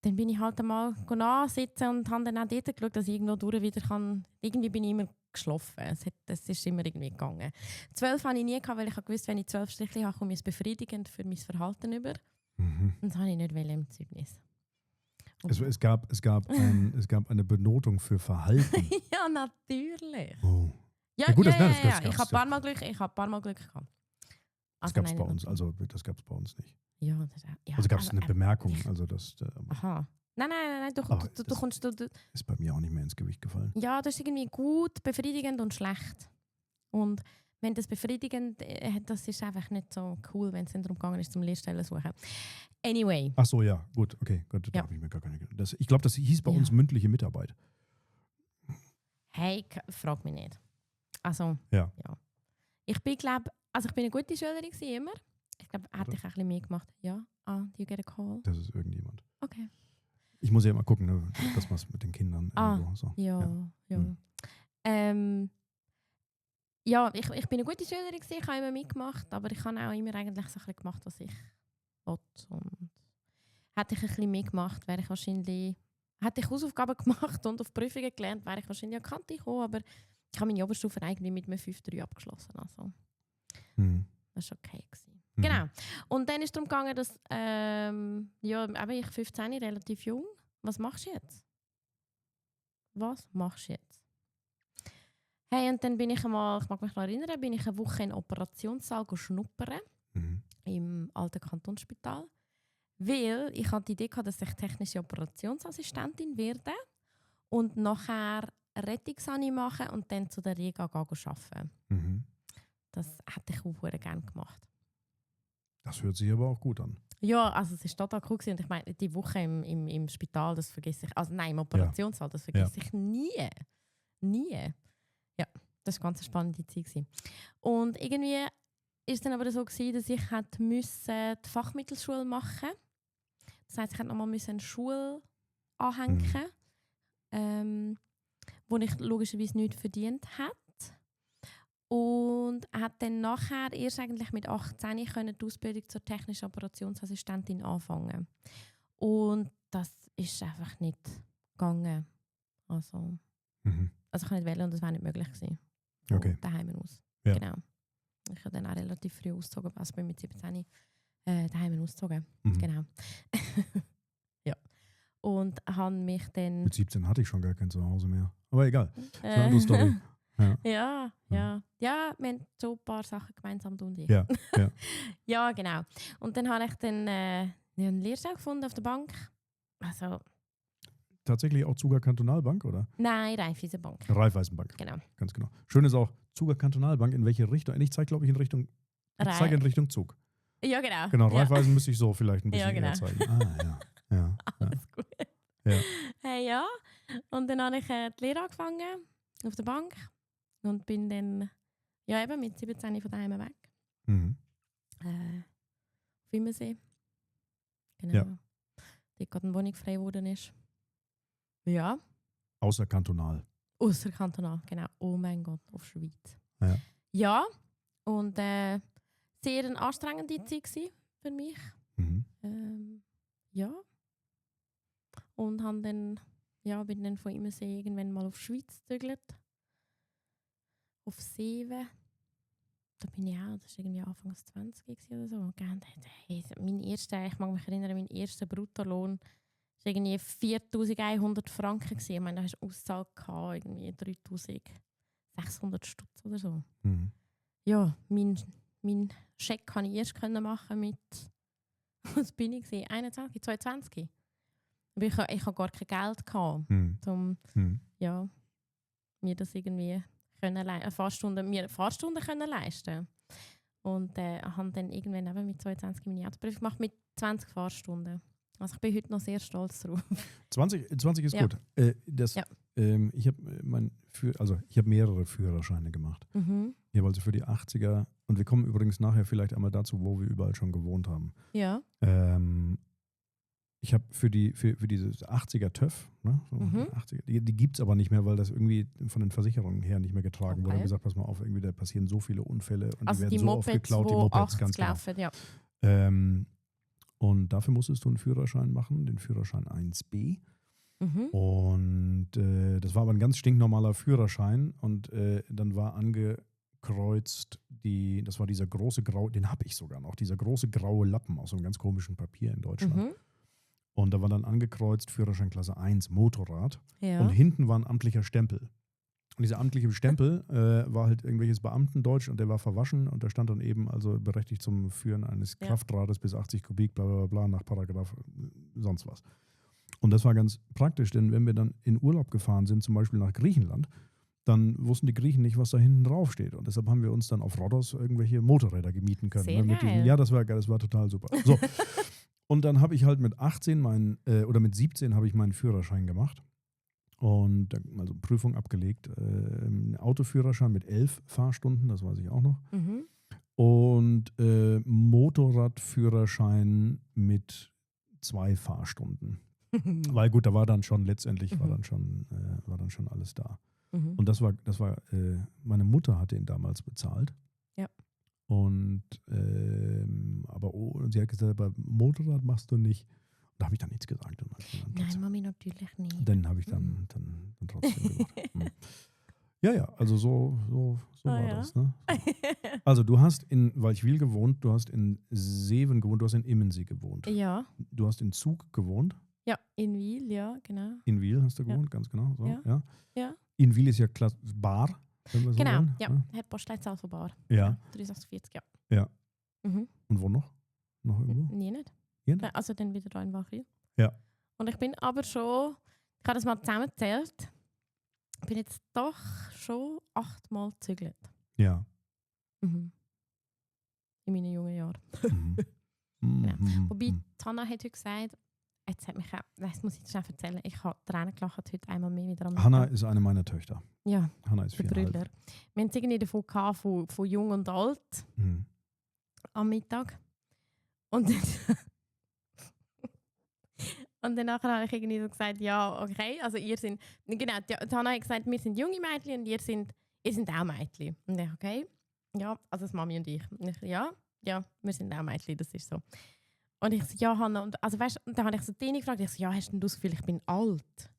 Dann bin ich halt einmal ansitzen und habe dann auch dort geschaut, dass ich irgendwo durch wieder kann. Irgendwie bin ich immer geschlafen. Das ist immer irgendwie gegangen. 12 hatte ich nie gehabt, weil ich wusste, wenn ich 12 Strichli habe, komme ich es befriedigend für mein Verhalten über. Und das habe ich nicht im Zeugnis. Es gab eine Benotung für Verhalten. Ja, natürlich. Oh. Ja, gut, ich habe ein paar Mal Glück gehabt. Das gab es bei uns, also das gab es bei uns nicht. Ja, also gab es eine Bemerkung, also das. Aha. Nein, du kommst. Ist bei mir auch nicht mehr ins Gewicht gefallen. Ja, das ist irgendwie gut, befriedigend und schlecht. Und wenn das befriedigend, das ist einfach nicht so cool, wenn es dann darum gegangen ist, zum Lehrstellen zu suchen. Anyway. Ach so, ja, gut, okay. Gott, da habe ich mir gar keine. Ich glaube, das hieß bei uns mündliche Mitarbeit. Hey, frag mich nicht. Also, ja. Ich bin, glaube ich bin eine gute Schülerin immer. Ich glaube, hätte ich ein bisschen mehr gemacht. Ja, do you get a call? Das ist irgendjemand. Okay. Ich muss ja immer gucken, ne, dass man es mit den Kindern so. Ja. Ich bin eine gute Schülerin gewesen, ich habe immer mitgemacht, aber ich habe auch immer eigentlich so ein bisschen gemacht, was ich wollte. Und hätte ich ein bisschen mehr gemacht, wäre ich wahrscheinlich... Hätte ich Hausaufgaben gemacht und auf Prüfungen gelernt, wäre ich wahrscheinlich an die Kante gekommen, aber ich habe meine Oberstufe eigentlich mit einem 5,3 abgeschlossen. Also. Das war okay. Genau. Und dann ist es darum gegangen, dass ich 15, relativ jung. Was machst du jetzt? was machst du jetzt? Hey, und dann bin ich einmal, ich mag mich noch erinnern, bin ich eine Woche in den Operationssaal schnuppern im alten Kantonsspital. Weil ich hatte die Idee gehabt, dass ich technische Operationsassistentin werde und nachher Rettungsani machen und dann zu der Riga arbeiten. Das hätte ich auch sehr gerne gemacht. Das hört sich aber auch gut an. Ja, also es war total cool gewesen. Und ich meine, die Woche im Spital, das vergesse ich, also nein, im Operationssaal, das vergesse ich nie. Nie. Ja, das war eine ganz spannende Zeit gewesen. Und irgendwie war es dann aber so gewesen, dass ich die Fachmittelschule machen musste. Das heisst, ich musste nochmal eine Schule anhängen, wo ich logischerweise nichts verdient habe. Und hat dann nachher erst eigentlich mit 18 die Ausbildung zur technischen Operationsassistentin anfangen. Und das ist einfach nicht gegangen. Also ich kann nicht wählen und das wäre nicht möglich gewesen. Okay. Daheim aus. Ja. Genau. Ich habe dann auch relativ früh ausgezogen, also bin mit 17 daheim ausgezogen. Genau. Ja. Und habe mich dann... Mit 17 hatte ich schon gar kein Zuhause mehr. Aber egal. Das ist eine andere Story. Ja, wir haben so ein paar Sachen gemeinsam tun. Ja. Ja, genau. Und dann habe ich dann eine Lehrstelle gefunden auf der Bank. Also... Tatsächlich auch Zuger Kantonalbank, oder? Nein, Raiffeisenbank. Raiffeisenbank. Genau. Ganz genau. Schön ist auch Zuger Kantonalbank, in welche Richtung? Ich zeige, glaube ich, ich zeige in Richtung Zug. Ja, genau. Genau, Raiffeisen müsste ich so vielleicht ein bisschen genau. eher zeigen. Ja. Alles gut. Ja. Hey, ja. Und dann habe ich die Lehre angefangen auf der Bank und bin dann eben mit 17 von daheim weg. Auf Immersee. Genau. Ja. Dort gerade eine Wohnung frei geworden ist. Ja. Außerkantonal. Außerkantonal, genau. Oh mein Gott, auf Schweiz. Ja. Ja, und sehr eine anstrengende Zeit gewesen für mich. Ja. Und bin dann von Immersee irgendwann mal auf Schweiz gezügelt. Auf Seewen. Da bin ich auch, das war irgendwie Anfangs 20 oder so. Und ich mag mich erinnern, mein erster Bruttolohn war irgendwie 4'100 Franken. Ich meine, da hast du Auszahlt irgendwie 3'600 Stutz oder so. Ja, mein Scheck konnte ich erst machen mit, was bin ich, 21, 22. Aber ich hatte gar kein Geld um mir das irgendwie Fahrstunden können leisten. Und habe dann irgendwann eben mit 22 meine Autoprüfung gemacht mit 20 Fahrstunden. Also ich bin heute noch sehr stolz drauf. 20 ist gut. Ich habe mehrere Führerscheine gemacht. Ich habe also für die 80er, und wir kommen übrigens nachher vielleicht einmal dazu, wo wir überall schon gewohnt haben. Ja. Ich habe für dieses 80er TÜV, ne, so 80er, die gibt es aber nicht mehr, weil das irgendwie von den Versicherungen her nicht mehr getragen wurde. Und gesagt, pass mal auf, irgendwie da passieren so viele Unfälle und also die werden so oft geklaut, die Mopeds, ganz genau. Laufen, ja. Und dafür musstest du einen Führerschein machen, den Führerschein 1b. Und das war aber ein ganz stinknormaler Führerschein. Und dann war angekreuzt, das war dieser große graue, den habe ich sogar noch, dieser große graue Lappen aus so einem ganz komischen Papier in Deutschland. Und da war dann angekreuzt Führerschein Klasse 1, Motorrad. Ja. Und hinten war ein amtlicher Stempel. Und dieser amtliche Stempel war halt irgendwelches Beamtendeutsch und der war verwaschen und da stand dann eben also berechtigt zum Führen eines Kraftrades bis 80 Kubik, bla bla bla, nach Paragraph sonst was. Und das war ganz praktisch, denn wenn wir dann in Urlaub gefahren sind, zum Beispiel nach Griechenland, dann wussten die Griechen nicht, was da hinten drauf steht. Und deshalb haben wir uns dann auf Rhodos irgendwelche Motorräder mieten können. Sehr geil. Ja, das war geil, das war total super. So. Und dann habe ich halt mit 18 mit 17 habe ich meinen Führerschein gemacht. Und also Prüfung abgelegt. Autoführerschein mit 11 Fahrstunden, das weiß ich auch noch. Und Motorradführerschein mit 2 Fahrstunden. Weil gut, da war dann schon letztendlich war dann schon alles da. Und das war meine Mutter hatte ihn damals bezahlt. Ja. Und aber sie hat gesagt, aber Motorrad machst du nicht. Da habe ich dann nichts gesagt. Nein, Mami, natürlich nicht. Dann habe ich dann trotzdem gemacht. Ja, also so war das. Ne? So. Also du hast in Walchwil gewohnt, du hast in Seewen gewohnt, du hast in Immensee gewohnt. Ja. Du hast in Zug gewohnt. Ja, in Wil, ja, genau. In Wil hast du gewohnt, ganz genau. So, Ja. ja. Ja. In Wil ist ja Bar, wenn wir so Genau, wollen. ja. Hat Postleitzahl von Bar. Ja. 348, ja. Ja. Mhm. Und wo noch? Noch irgendwo? Nie nicht. Hier nicht? Also dann wieder da in Wachwil. Ja. Und ich bin aber schon, ich habe das mal zusammengezählt, bin jetzt doch schon 8 Mal gezügelt. Ja. Mhm. In meinen jungen Jahren. Mhm. Genau. Mhm. Wobei, Hanna hat heute gesagt, jetzt hat mich auch, das muss ich dir schnell erzählen, ich habe Tränen gelacht heute einmal mehr wieder am Hanna Mittag. ist eine meiner Töchter. Ja, Hanna ist der 4,5. Brüder. Wir haben es irgendwie davon gehabt, von jung und alt Mhm. am Mittag. Und dann, und dann nachher habe ich irgendwie so gesagt, ja, okay, also ihr sind, genau, die Hanna hat gesagt, wir sind junge Mädchen und ihr sind auch Mädchen. Und ich, okay, ja, also das Mami und ich. Und ich, ja, wir sind auch Mädchen, das ist so. Und ich so, ja, Hanna, und, also weißt, und dann habe ich so Tini gefragt, ich so, ja, hast du das Gefühl, ich bin alt?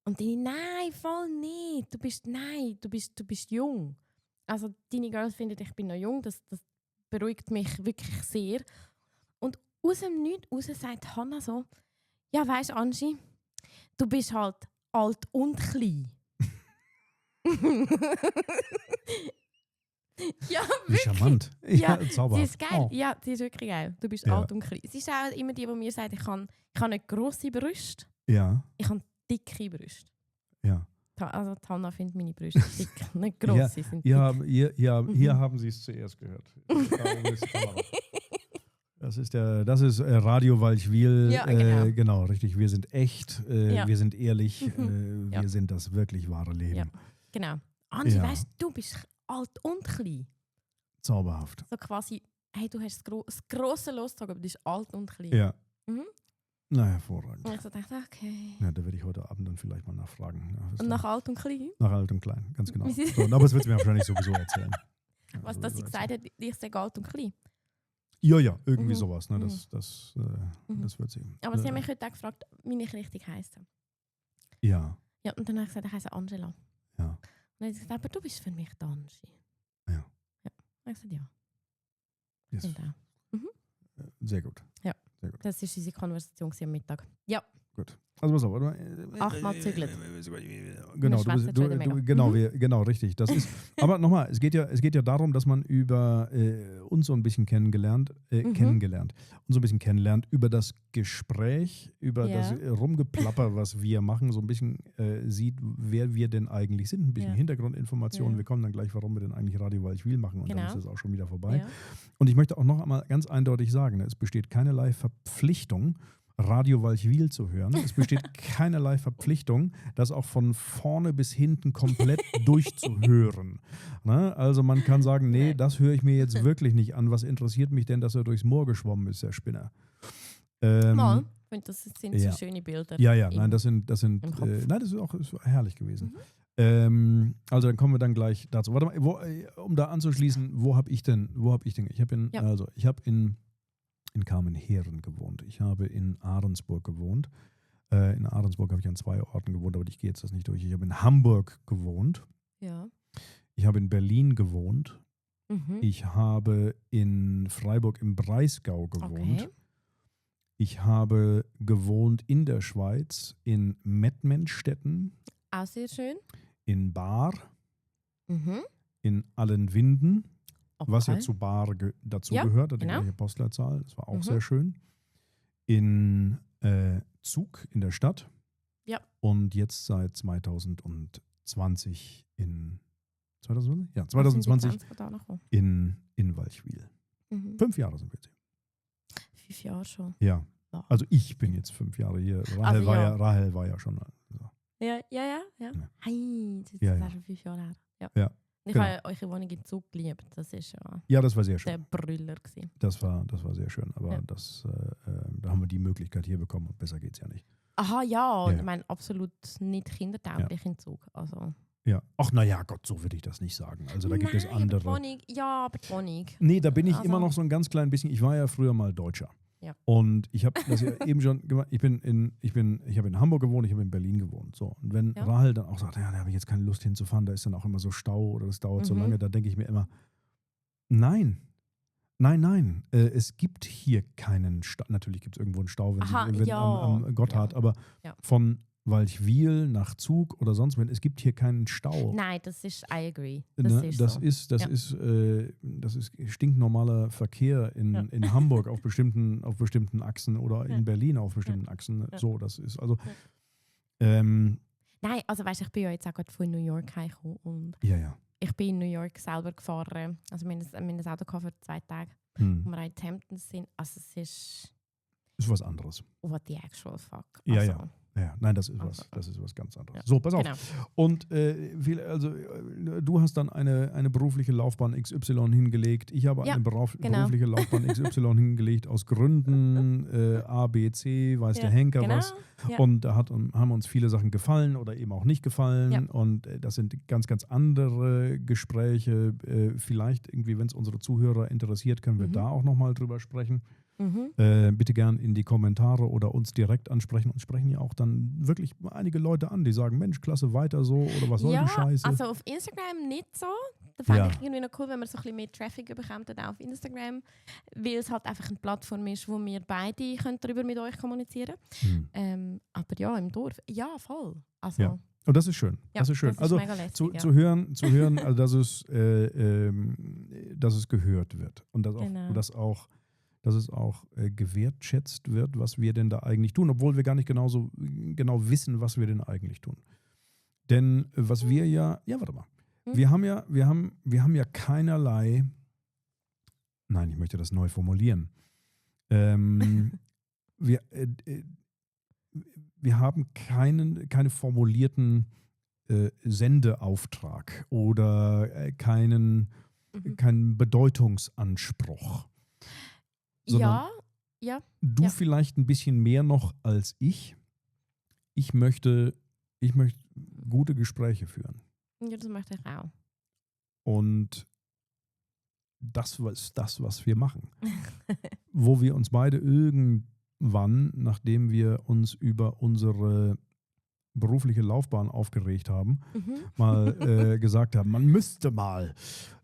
Und Tini, nein, voll nicht, du bist jung. Also deine Girls finden, ich bin noch jung, das beruhigt mich wirklich sehr. Und aus dem Nichts raus sagt Hanna so, ja, weisst du, Angie, du bist halt alt und klein. Ja, Wie wirklich. charmant. Ja, sie zauberhaft. ist geil. Oh. Ja, sie ist wirklich geil. Du bist Ja. alt und klein. Sie ist auch immer die mir sagt, ich habe nicht grosse Brüste, Ja, ich habe dicke Brüste. ja. Also Hanna findet meine Brüste dick, nicht gross, sie sind dick. Hier haben Sie es zuerst gehört. Das ist Radio Walchwil. Ja, genau. Genau, richtig. Wir sind echt, Ja. wir sind ehrlich, Ja. wir sind das wirklich wahre Leben. Ja. Genau. Angie, Ja. weißt du, bist alt und klein. Zauberhaft. So quasi, hey, du hast das grosse Losgezogen, aber du bist alt und klein. Ja. Mhm. Na, hervorragend. Und ich so dachte, okay. Ja, da werde ich heute Abend dann vielleicht mal nachfragen. Ja, Und nach alt und klein? nach alt und klein, ganz genau. Wie sie- So, aber es wird sie mir wahrscheinlich sowieso erzählen. Ja, Was, sowieso dass sie erzählen. gesagt hat, ich sage alt und klein. Ja, irgendwie Mhm. sowas. Ne? Mhm. Das wird sie. Aber sie haben mich heute auch gefragt, wie ich richtig heisse. Ja, Ja, und dann habe ich gesagt, ich heiße Angela. ja. Und dann hat sie gesagt, aber du bist für mich die Angie. Ja. Ja. Und ich gesagt, ja. Yes. Und auch. Sehr gut. Das war unsere Konversation am Mittag. Ja, Gut. Also pass auf, oder? 8-mal zügelt. Genau, Wir schwätzen schon wieder mega. genau, richtig. Das ist. Aber nochmal, es geht ja darum, dass man über uns so ein bisschen kennengelernt, uns so ein bisschen kennenlernt über das Gespräch, über Ja. das Rumgeplapper, was wir machen, so ein bisschen sieht, wer wir denn eigentlich sind, ein bisschen Ja. Hintergrundinformationen. Ja. Wir kommen dann gleich, warum wir denn eigentlich Radio Walchwil machen und dann Genau. ist das auch schon wieder vorbei. Ja. Und ich möchte auch noch einmal ganz eindeutig sagen, es besteht keinerlei Verpflichtung, Radio Walchwil zu hören. Es besteht keinerlei Verpflichtung, das auch von vorne bis hinten komplett durchzuhören. Ne? Also man kann sagen, nee, Nein. das höre ich mir jetzt wirklich nicht an. Was interessiert mich denn, dass er durchs Moor geschwommen ist, der Spinner? Mal, ich finde, das sind ja. so schöne Bilder. Ja, im- nein, das sind im Kopf. nein, das ist herrlich gewesen. Mhm. Also dann kommen wir dann gleich dazu. Warte mal, um da anzuschließen, wo habe ich denn? Ich habe in Kamenheren gewohnt. Ich habe in Ahrensburg gewohnt. In Ahrensburg habe ich an 2 Orten gewohnt, aber ich gehe jetzt das nicht durch. Ich habe in Hamburg gewohnt. Ja. Ich habe in Berlin gewohnt. Mhm. Ich habe in Freiburg im Breisgau gewohnt. Okay. Ich habe gewohnt in der Schweiz, in Mettmenstetten, Auch sehr schön. in Baar, Mhm. in Allenwinden, was ja Okay. zu Baar dazu Ja, gehört, hat die genau. gleiche Postleitzahl, das war auch Mhm. sehr schön. In Zug in der Stadt. Ja. Und jetzt seit 2020 in 2020? Ja, Was sind die 2020 Grenzen da noch gekommen? in Walchwil. Mhm. 5 Jahre sind wir jetzt 5 Jahre schon. hier. Ja. Wow. Also ich bin jetzt 5 Jahre hier. Rahel, Also ja. Rahel war ja schon. Also. Ja. Ja. Hey, das ist Ja, auch ja. schon 5 Jahre her. Ja. Ja, Ich genau. habe eure Wohnung in Zug geliebt. Das war ja Ja, das war sehr schön. der Brüller gewesen. Das war sehr schön. Aber Ja. da haben wir die Möglichkeit hier bekommen und besser geht es ja nicht. Aha, ja. Ja. Ich meine, absolut nicht kindertauglich in Zug. Also. Ja. Ach, naja, Gott, so würde ich das nicht sagen. Also da gibt es Nein, aber andere. die Wohnung, ja, aber die Wohnung. Nee, da bin ich Also- immer noch so ein ganz klein bisschen. Ich war ja früher mal Deutscher. Ja. Und ich habe das ja eben schon gemacht. Ich habe in Hamburg gewohnt, ich habe in Berlin gewohnt. So. Und wenn Ja. Rahel dann auch sagt, ja, da habe ich jetzt keine Lust hinzufahren, da ist dann auch immer so Stau oder das dauert so Mhm. lange, da denke ich mir immer, nein, Nein. Es gibt hier keinen Stau. Natürlich gibt es irgendwo einen Stau, wenn ja. am Gotthard, Ja. aber Ja. von Walchwil nach Zug oder sonst wohin, es gibt hier keinen Stau. Nein, das ist, I agree. Ne? Das ist so. Das ist stinknormaler Verkehr in Hamburg auf bestimmten Achsen oder in Berlin auf bestimmten Achsen. Ja. So, das ist also. Nein, also weißt du, ich bin ja jetzt auch gerade von New York heimgekommen und Ja. ich bin in New York selber gefahren. Also wir haben ein Auto gehabt für 2 Tage, wo wir auch in den Hamptons sind. Also es ist Ist was anderes. what the actual fuck. Ja, Also, ja. Ja, nein, das ist was ganz anderes. So, pass auf. Genau. Und du hast dann eine berufliche Laufbahn XY hingelegt. Ich habe eine berufliche Laufbahn XY hingelegt aus Gründen A, B, C, weiß der Henker was. Ja. Und da haben uns viele Sachen gefallen oder eben auch nicht gefallen. Ja. Und das sind ganz, ganz andere Gespräche. Vielleicht irgendwie, wenn es unsere Zuhörer interessiert, können wir da auch nochmal drüber sprechen. Bitte gern in die Kommentare oder uns direkt ansprechen. Uns sprechen ja auch dann wirklich einige Leute an, die sagen, Mensch, klasse, weiter so oder was soll die Scheiße? Also auf Instagram nicht so. Da fände ich irgendwie noch cool, wenn man so ein bisschen mehr Traffic bekommt auch auf Instagram, weil es halt einfach eine Plattform ist, wo wir beide darüber mit euch kommunizieren können. Aber ja, im Dorf, ja, voll. Also, ja. Und das ist schön. Das ist schön. Das ist also mega lässig, zu hören, also dass es gehört wird und dass es auch gewertschätzt wird, was wir denn da eigentlich tun, obwohl wir gar nicht genau wissen, was wir denn eigentlich tun. Denn was wir warte mal. Wir haben ja keinerlei, nein, ich möchte das neu formulieren. Wir haben keine formulierten Sendeauftrag oder keinen Bedeutungsanspruch. Ja. Du vielleicht ein bisschen mehr noch als ich. Ich möchte gute Gespräche führen. Ja, das möchte ich auch. Und das ist das, was wir machen. Wo wir uns beide irgendwann, nachdem wir uns über unsere berufliche Laufbahn aufgeregt haben, mal gesagt haben, man müsste mal.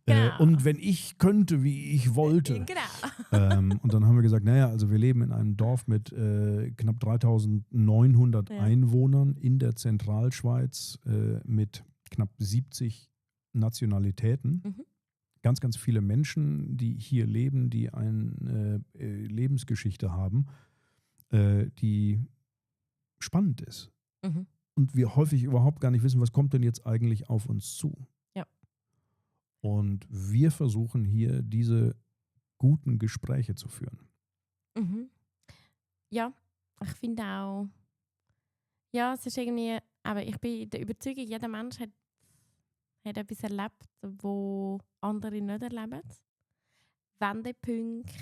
Genau. Und wenn ich könnte, wie ich wollte. Genau. Und dann haben wir gesagt, naja, also wir leben in einem Dorf mit knapp 3.900 Einwohnern in der Zentralschweiz mit knapp 70 Nationalitäten. Ganz, ganz viele Menschen, die hier leben, die eine Lebensgeschichte haben, die spannend ist. Und wir häufig überhaupt gar nicht wissen, was kommt denn jetzt eigentlich auf uns zu. Ja. Und wir versuchen hier diese guten Gespräche zu führen. Ja, ich finde auch, ja, es ist irgendwie, aber ich bin der Überzeugung, jeder Mensch hat etwas erlebt, wo andere nicht erleben. Wendepunkte.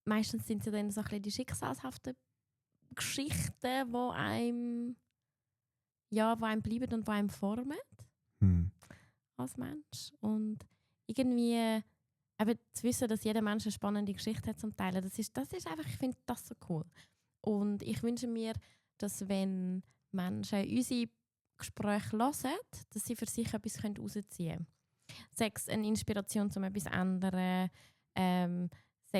Meistens sind es dann so ein bisschen die schicksalshaften Geschichten, die einem bleiben und die einem formen als Mensch. Und irgendwie eben zu wissen, dass jeder Mensch eine spannende Geschichte hat zum Teilen, das ist einfach, ich finde das so cool. Und ich wünsche mir, dass wenn Menschen unsere Gespräche hören, dass sie für sich etwas herausziehen können. Sei es eine Inspiration, um etwas zu ändern, sei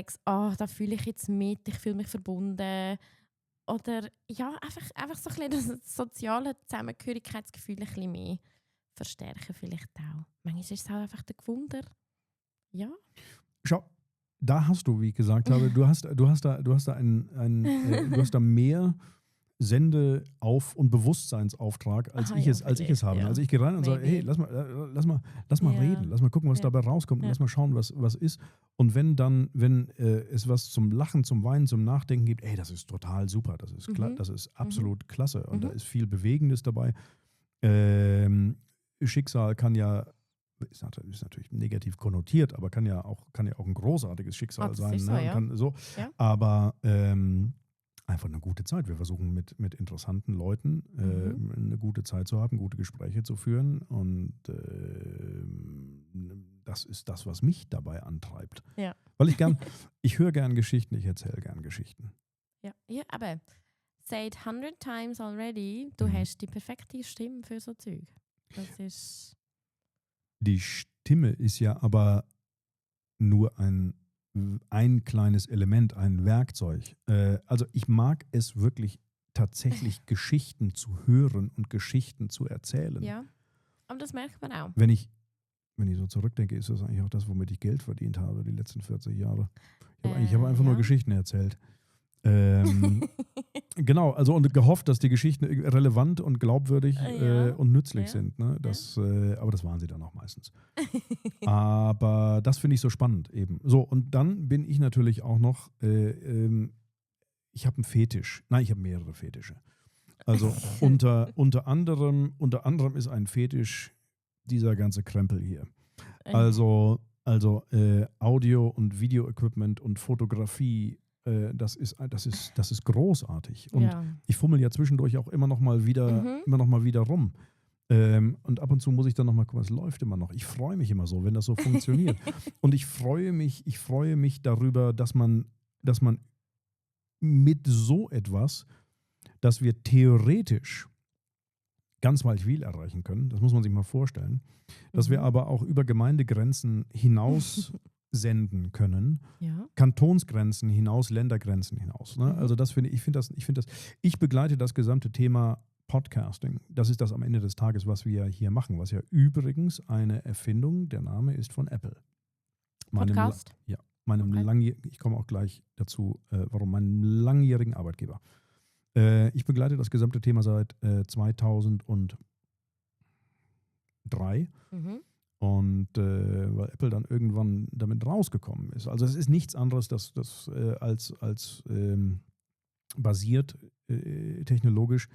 es, da fühle ich jetzt mit, ich fühle mich verbunden. Oder ja, einfach so ein bisschen das soziale Zusammengehörigkeitsgefühl ein bisschen mehr verstärken vielleicht auch. Manchmal ist es auch einfach der Gewunder. Ja. Schau, da hast du, wie ich gesagt habe, du hast da mehr und Bewusstseinsauftrag, als ich es habe. Also ich gehe rein und sage, hey, lass mal reden, lass mal gucken, was dabei rauskommt und lass mal schauen, was ist. Und wenn es was zum Lachen, zum Weinen, zum Nachdenken gibt, ey, das ist total super, das ist das ist absolut klasse und da ist viel Bewegendes dabei. Schicksal kann ja, ist natürlich negativ konnotiert, aber kann ja auch ein großartiges Schicksal sein. So, ja. Aber einfach eine gute Zeit. Wir versuchen mit interessanten Leuten eine gute Zeit zu haben, gute Gespräche zu führen und das ist das, was mich dabei antreibt. Ja. Weil ich höre gern Geschichten, ich erzähle gern Geschichten. Ja, aber said 100 times already, du hast die perfekte Stimme für so Zeug. Das ist... Die Stimme ist ja aber nur ein kleines Element, ein Werkzeug. Also ich mag es wirklich tatsächlich, Geschichten zu hören und Geschichten zu erzählen. Ja, aber das merkt man auch. Wenn ich so zurückdenke, ist das eigentlich auch das, womit ich Geld verdient habe, die letzten 40 Jahre. Ich habe einfach nur Geschichten erzählt. Genau, also und gehofft, dass die Geschichten relevant und glaubwürdig und nützlich sind. Ne? Aber das waren sie dann auch meistens. Aber das finde ich so spannend eben. So, und dann bin ich natürlich auch noch, ich habe einen Fetisch. Nein, ich habe mehrere Fetische. Also unter anderem ist ein Fetisch dieser ganze Krempel hier. Also Audio- und Video-Equipment und Fotografie, das ist großartig. Und ich fummel ja zwischendurch auch immer noch mal wieder rum. Und ab und zu muss ich dann noch mal gucken, es läuft immer noch. Ich freue mich immer so, wenn das so funktioniert. Und ich freue mich darüber, dass man mit so etwas, dass wir theoretisch ganz Waldwil erreichen können, das muss man sich mal vorstellen, dass wir aber auch über Gemeindegrenzen hinaus senden können, Kantonsgrenzen hinaus, Ländergrenzen hinaus. Ne? Also das ich begleite das gesamte Thema Podcasting. Das ist das am Ende des Tages, was wir hier machen, was ja übrigens eine Erfindung, der Name ist von Apple. Podcast? Ich komme auch gleich dazu, warum, meinem langjährigen Arbeitgeber. Ich begleite das gesamte Thema seit 2003 und weil Apple dann irgendwann damit rausgekommen ist. Also es ist nichts anderes, als basiert technologisch.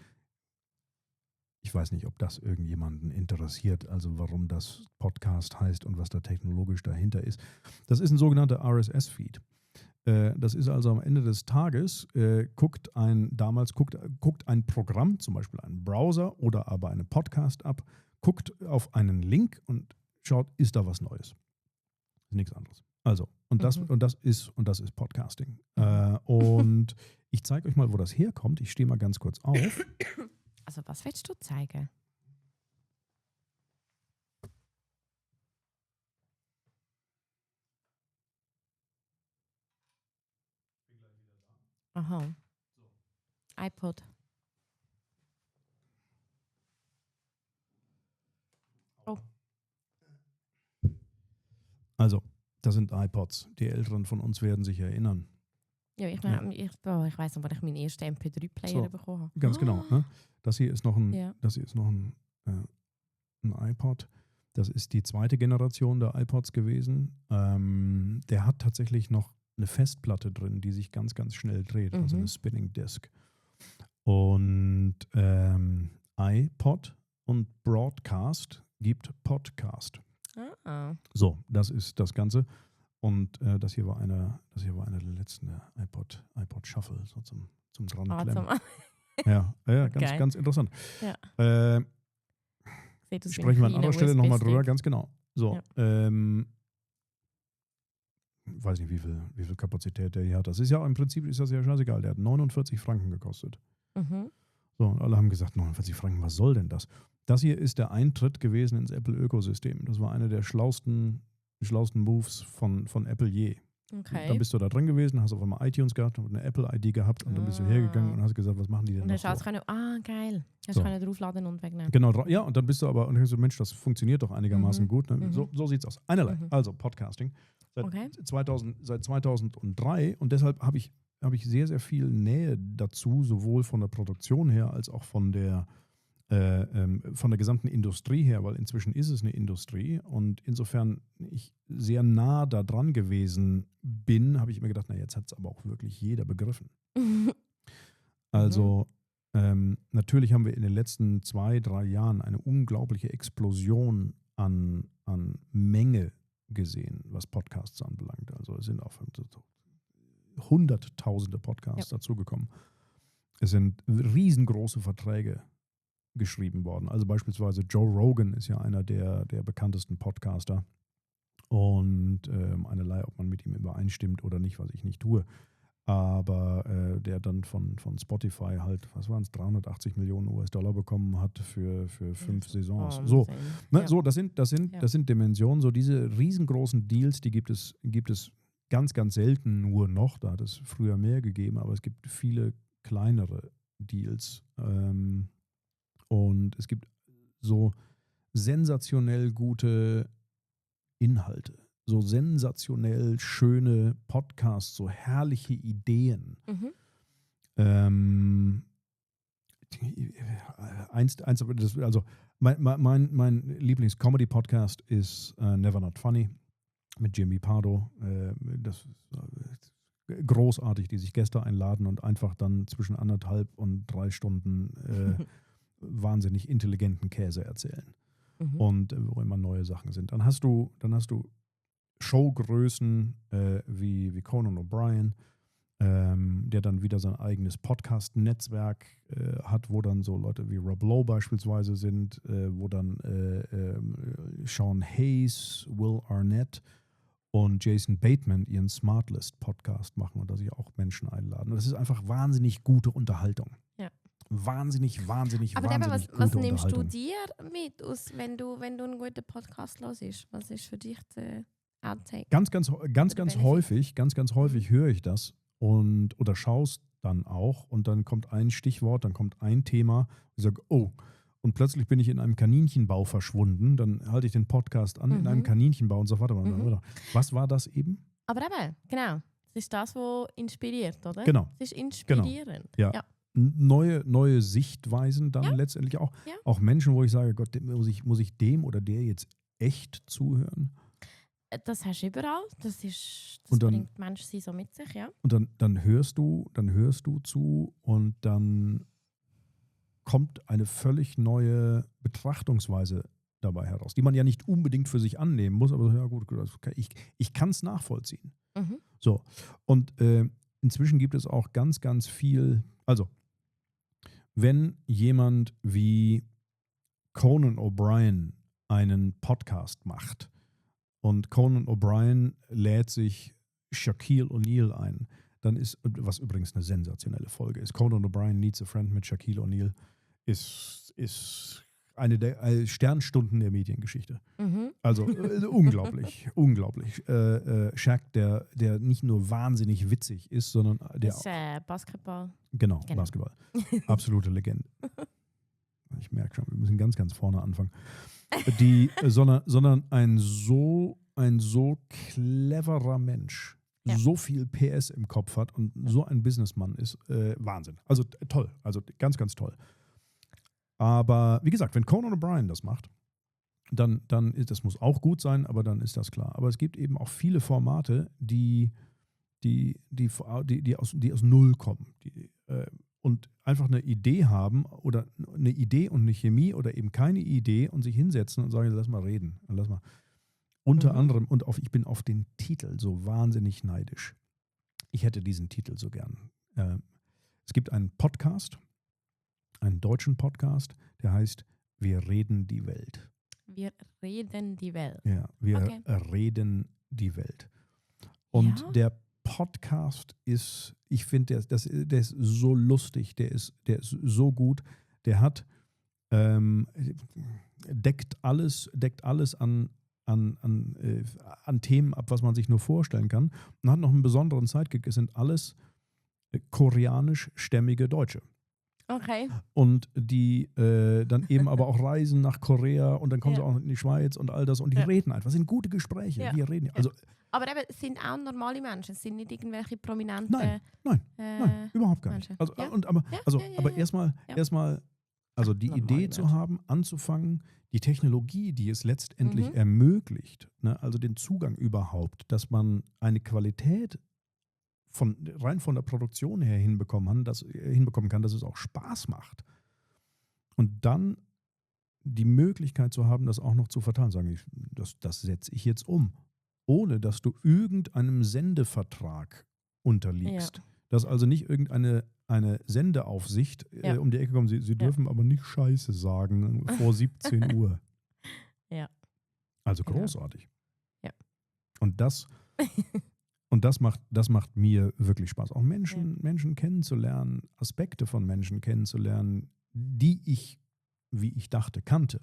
Ich weiß nicht, ob das irgendjemanden interessiert, also warum das Podcast heißt und was da technologisch dahinter ist. Das ist ein sogenannter RSS-Feed. Das ist also am Ende des Tages, guckt ein Programm, zum Beispiel ein Browser oder aber eine Podcast-App, guckt auf einen Link und schaut, ist da was Neues. Nichts anderes. Also, und das ist Podcasting. Und ich zeige euch mal, wo das herkommt. Ich stehe mal ganz kurz auf. Also, was willst du zeigen? Aha. iPod. Oh. Also, das sind iPods. Die Älteren von uns werden sich erinnern. Ja, ich weiss noch, wann ich meinen ersten MP3-Player bekommen habe. Ganz genau. Ne? Das hier ist noch ein iPod. Das ist die zweite Generation der iPods gewesen. Der hat tatsächlich noch eine Festplatte drin, die sich ganz, ganz schnell dreht, also eine Spinning Disk. Und iPod und Broadcast gibt Podcast. So, das ist das Ganze. Und das hier war einer der letzten, der iPod Shuffle, so zum Dranklemmen. Ja, ganz, ganz interessant. Ja. Sprechen wir an anderer Stelle nochmal drüber, ganz genau. So, ich weiß nicht, wie viel Kapazität der hier hat. Im Prinzip ist das ja scheißegal. Der hat 49 Franken gekostet. So, und alle haben gesagt, 49 Franken, was soll denn das? Das hier ist der Eintritt gewesen ins Apple-Ökosystem. Das war einer der schlausten Moves von Apple je. Okay. Dann bist du da drin gewesen, hast auf einmal iTunes gehabt und eine Apple-ID gehabt und dann bist du hergegangen und hast gesagt, was machen die denn noch? Und dann hast geil. Hast du draufladen und wegnehmen. Genau, ja, und dann bist du aber und hast gesagt, Mensch, das funktioniert doch einigermaßen gut. Ne? So sieht's aus. Einerlei. Also Podcasting. Seit 2003 und deshalb habe ich sehr, sehr viel Nähe dazu, sowohl von der Produktion her als auch von der gesamten Industrie her, weil inzwischen ist es eine Industrie und insofern ich sehr nah da dran gewesen bin, habe ich immer gedacht, jetzt hat es aber auch wirklich jeder begriffen. Also natürlich haben wir in den letzten 2-3 Jahren eine unglaubliche Explosion an Menge gesehen, was Podcasts anbelangt. Also es sind auch hunderttausende Podcasts dazugekommen. Es sind riesengroße Verträge geschrieben worden. Also beispielsweise Joe Rogan ist ja einer der bekanntesten Podcaster. Und einerlei, ob man mit ihm übereinstimmt oder nicht, was ich nicht tue. aber der dann von Spotify halt, was waren es, 380 Millionen US-Dollar bekommen hat für 5 Saisons. So, ne, so das sind Dimensionen, so diese riesengroßen Deals, die gibt es ganz, ganz selten nur noch, da hat es früher mehr gegeben, aber es gibt viele kleinere Deals und es gibt so sensationell gute Inhalte, so sensationell schöne Podcasts, so herrliche Ideen. Also mein Lieblings-Comedy-Podcast ist Never Not Funny mit Jimmy Pardo. Das ist großartig, die sich Gäste einladen und einfach dann zwischen 1,5 und 3 Stunden wahnsinnig intelligenten Käse erzählen. Und wo immer neue Sachen sind. Dann hast du Showgrößen wie Conan O'Brien, der dann wieder sein eigenes Podcast-Netzwerk hat, wo dann so Leute wie Rob Lowe beispielsweise sind, wo dann Sean Hayes, Will Arnett und Jason Bateman ihren Smartlist-Podcast machen und da sich auch Menschen einladen. Und das ist einfach wahnsinnig gute Unterhaltung. Ja. Wahnsinnig Aber wahnsinnig was nimmst du Unterhaltung. dir mit, wenn du einen guten Podcast hörst? Was ist für dich der Outtake? Ganz Benefit. häufig höre ich das oder schaust dann auch und dann kommt ein Stichwort, dann kommt ein Thema und ich sage, oh, und plötzlich bin ich in einem Kaninchenbau verschwunden, dann halte ich den Podcast an in einem Kaninchenbau und sage, warte mal, was war das eben? Aber eben, genau. Das ist das, was inspiriert, oder? Genau. Es ist inspirierend. Ja. Neue Sichtweisen dann letztendlich auch. Ja. Auch Menschen, wo ich sage, Gott, muss ich dem oder der jetzt echt zuhören? Das hast du überall. Das Und dann- bringt Menschsein so mit sich, ja. Und dann hörst du zu und dann kommt eine völlig neue Betrachtungsweise dabei heraus, die man ja nicht unbedingt für sich annehmen muss, aber ja gut, ich kann es nachvollziehen. So, und inzwischen gibt es auch ganz, ganz viel, also wenn jemand wie Conan O'Brien einen Podcast macht und Conan O'Brien lädt sich Shaquille O'Neal ein, dann ist, was übrigens eine sensationelle Folge ist, Conan O'Brien Needs a Friend mit Shaquille O'Neal, ist eine der Sternstunden der Mediengeschichte. Also unglaublich. Shaq, der nicht nur wahnsinnig witzig ist, sondern der Das ist Basketball. Genau, Basketball. Absolute Legende. Ich merke schon, wir müssen ganz, ganz vorne anfangen. Sondern ein so cleverer Mensch, so viel PS im Kopf hat und so ein Businessmann ist, Wahnsinn. Also toll, also ganz, ganz toll. Aber wie gesagt, wenn Conan O'Brien das macht, dann ist das muss auch gut sein, aber dann ist das klar. Aber es gibt eben auch viele Formate, die aus Null kommen, und einfach eine Idee haben oder eine Idee und eine Chemie oder eben keine Idee und sich hinsetzen und sagen, lass mal reden. Unter anderem, ich bin auf den Titel so wahnsinnig neidisch. Ich hätte diesen Titel so gern. Es gibt einen Podcast, einen deutschen Podcast, der heißt Wir reden die Welt. Wir reden die Welt. Ja, wir reden die Welt. Und der Podcast ist, ich finde, der ist so lustig, der ist so gut, der hat deckt alles an Themen ab, was man sich nur vorstellen kann, und hat noch einen besonderen Sidekick. Es sind alles koreanischstämmige Deutsche. Okay. Und die dann eben aber auch reisen nach Korea und dann kommen sie auch in die Schweiz und all das und die reden einfach. Das sind gute Gespräche. Ja. Die reden. Also, aber eben, es sind auch normale Menschen, es sind nicht irgendwelche prominenten Nein, überhaupt gar nicht. Menschen. Aber erstmal, also die Normale Idee zu Menschen. haben, anzufangen, die Technologie, die es letztendlich ermöglicht, ne, also den Zugang überhaupt, dass man eine Qualität rein von der Produktion her hinbekommen kann, dass es auch Spaß macht. Und dann die Möglichkeit zu haben, das auch noch zu verteilen. Sagen, das setze ich jetzt um, ohne dass du irgendeinem Sendevertrag unterliegst. Ja. Dass also nicht irgendeine Sendeaufsicht um die Ecke kommt. Sie dürfen aber nicht Scheiße sagen vor 17 Uhr. Ja. Also Genau. großartig. Ja. Und Und das macht mir wirklich Spaß. Auch Menschen kennenzulernen, Aspekte von Menschen kennenzulernen, die ich, wie ich dachte, kannte.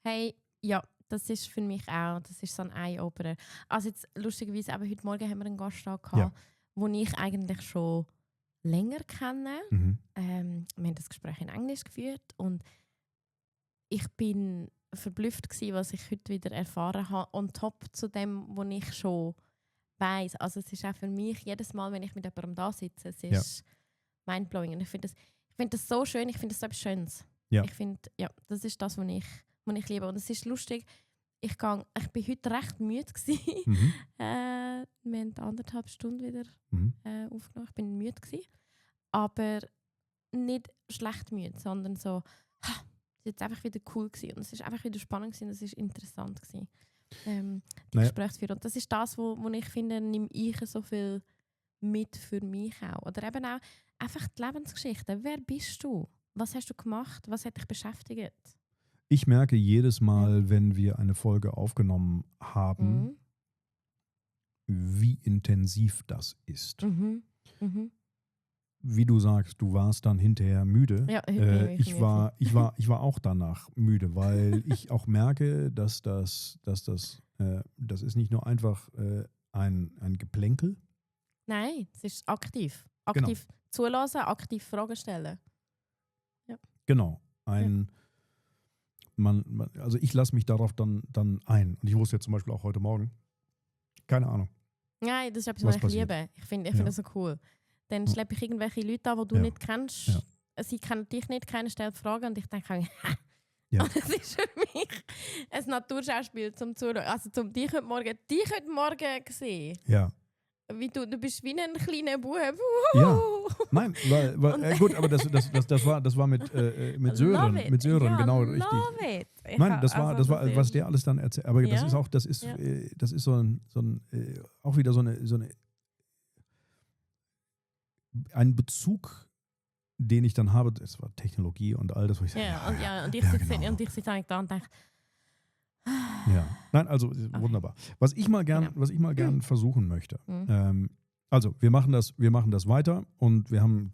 Hey, ja, das ist für mich auch, das ist so ein Eye-Opener. Also jetzt lustigerweise, aber heute Morgen haben wir einen Gast da gehabt, den ich eigentlich schon länger kenne. Mhm. Wir haben das Gespräch in Englisch geführt und ich bin verblüfft gewesen, was ich heute wieder erfahren habe, on top zu dem, was ich schon weiss. Also es ist auch für mich, jedes Mal, wenn ich mit jemandem da sitze, es ist mindblowing. Und ich finde das so schön, ich finde das so etwas Schönes. Ja. Ich finde, das ist das, was ich liebe. Und es ist lustig, ich bin heute recht müde gewesen. Mhm. Wir haben 1,5 Stunden wieder aufgenommen. Ich bin müde gewesen. Aber nicht schlecht müde, sondern so, es war jetzt einfach wieder cool gewesen. Und es ist einfach wieder spannend gewesen, es war interessant gewesen, die Gespräche zu führen. Und das ist das, wo ich finde, nehme ich so viel mit für mich auch. Oder eben auch einfach die Lebensgeschichte. Wer bist du? Was hast du gemacht? Was hat dich beschäftigt? Ich merke jedes Mal, wenn wir eine Folge aufgenommen haben, wie intensiv das ist. Mhm. Mhm. Wie du sagst, du warst dann hinterher müde. Ja, ich war auch danach müde, weil ich auch merke, dass das ist nicht nur einfach ein Geplänkel. Nein, es ist aktiv. Aktiv zulassen, aktiv Fragen stellen. Ja. Genau. Also ich lasse mich darauf dann ein. Und ich wusste jetzt zum Beispiel auch heute Morgen, keine Ahnung. Nein, das ist etwas, was ich liebe. Ich finde das so cool. Dann schleppe ich irgendwelche Leute an, die du nicht kennst. Ja. Sie kennen dich nicht, keiner stellt Fragen und ich denke, das ist für mich ein Naturschauspiel zum Zuschauen. Also dich heute Morgen sehen. Ja. Wie du bist wie ein kleiner Bub. Ja. Nein, weil gut, aber das war mit Sören, genau richtig. Love it. Nein, das war, was der alles dann erzählt. Aber das ist auch, das ist so ein auch wieder so eine ein Bezug, den ich dann habe. Das war Technologie und all das, wo ich sage, und ich sitze eigentlich da und denke, ja, nein, also wunderbar. Was ich mal gern versuchen möchte. Also wir machen das weiter und wir haben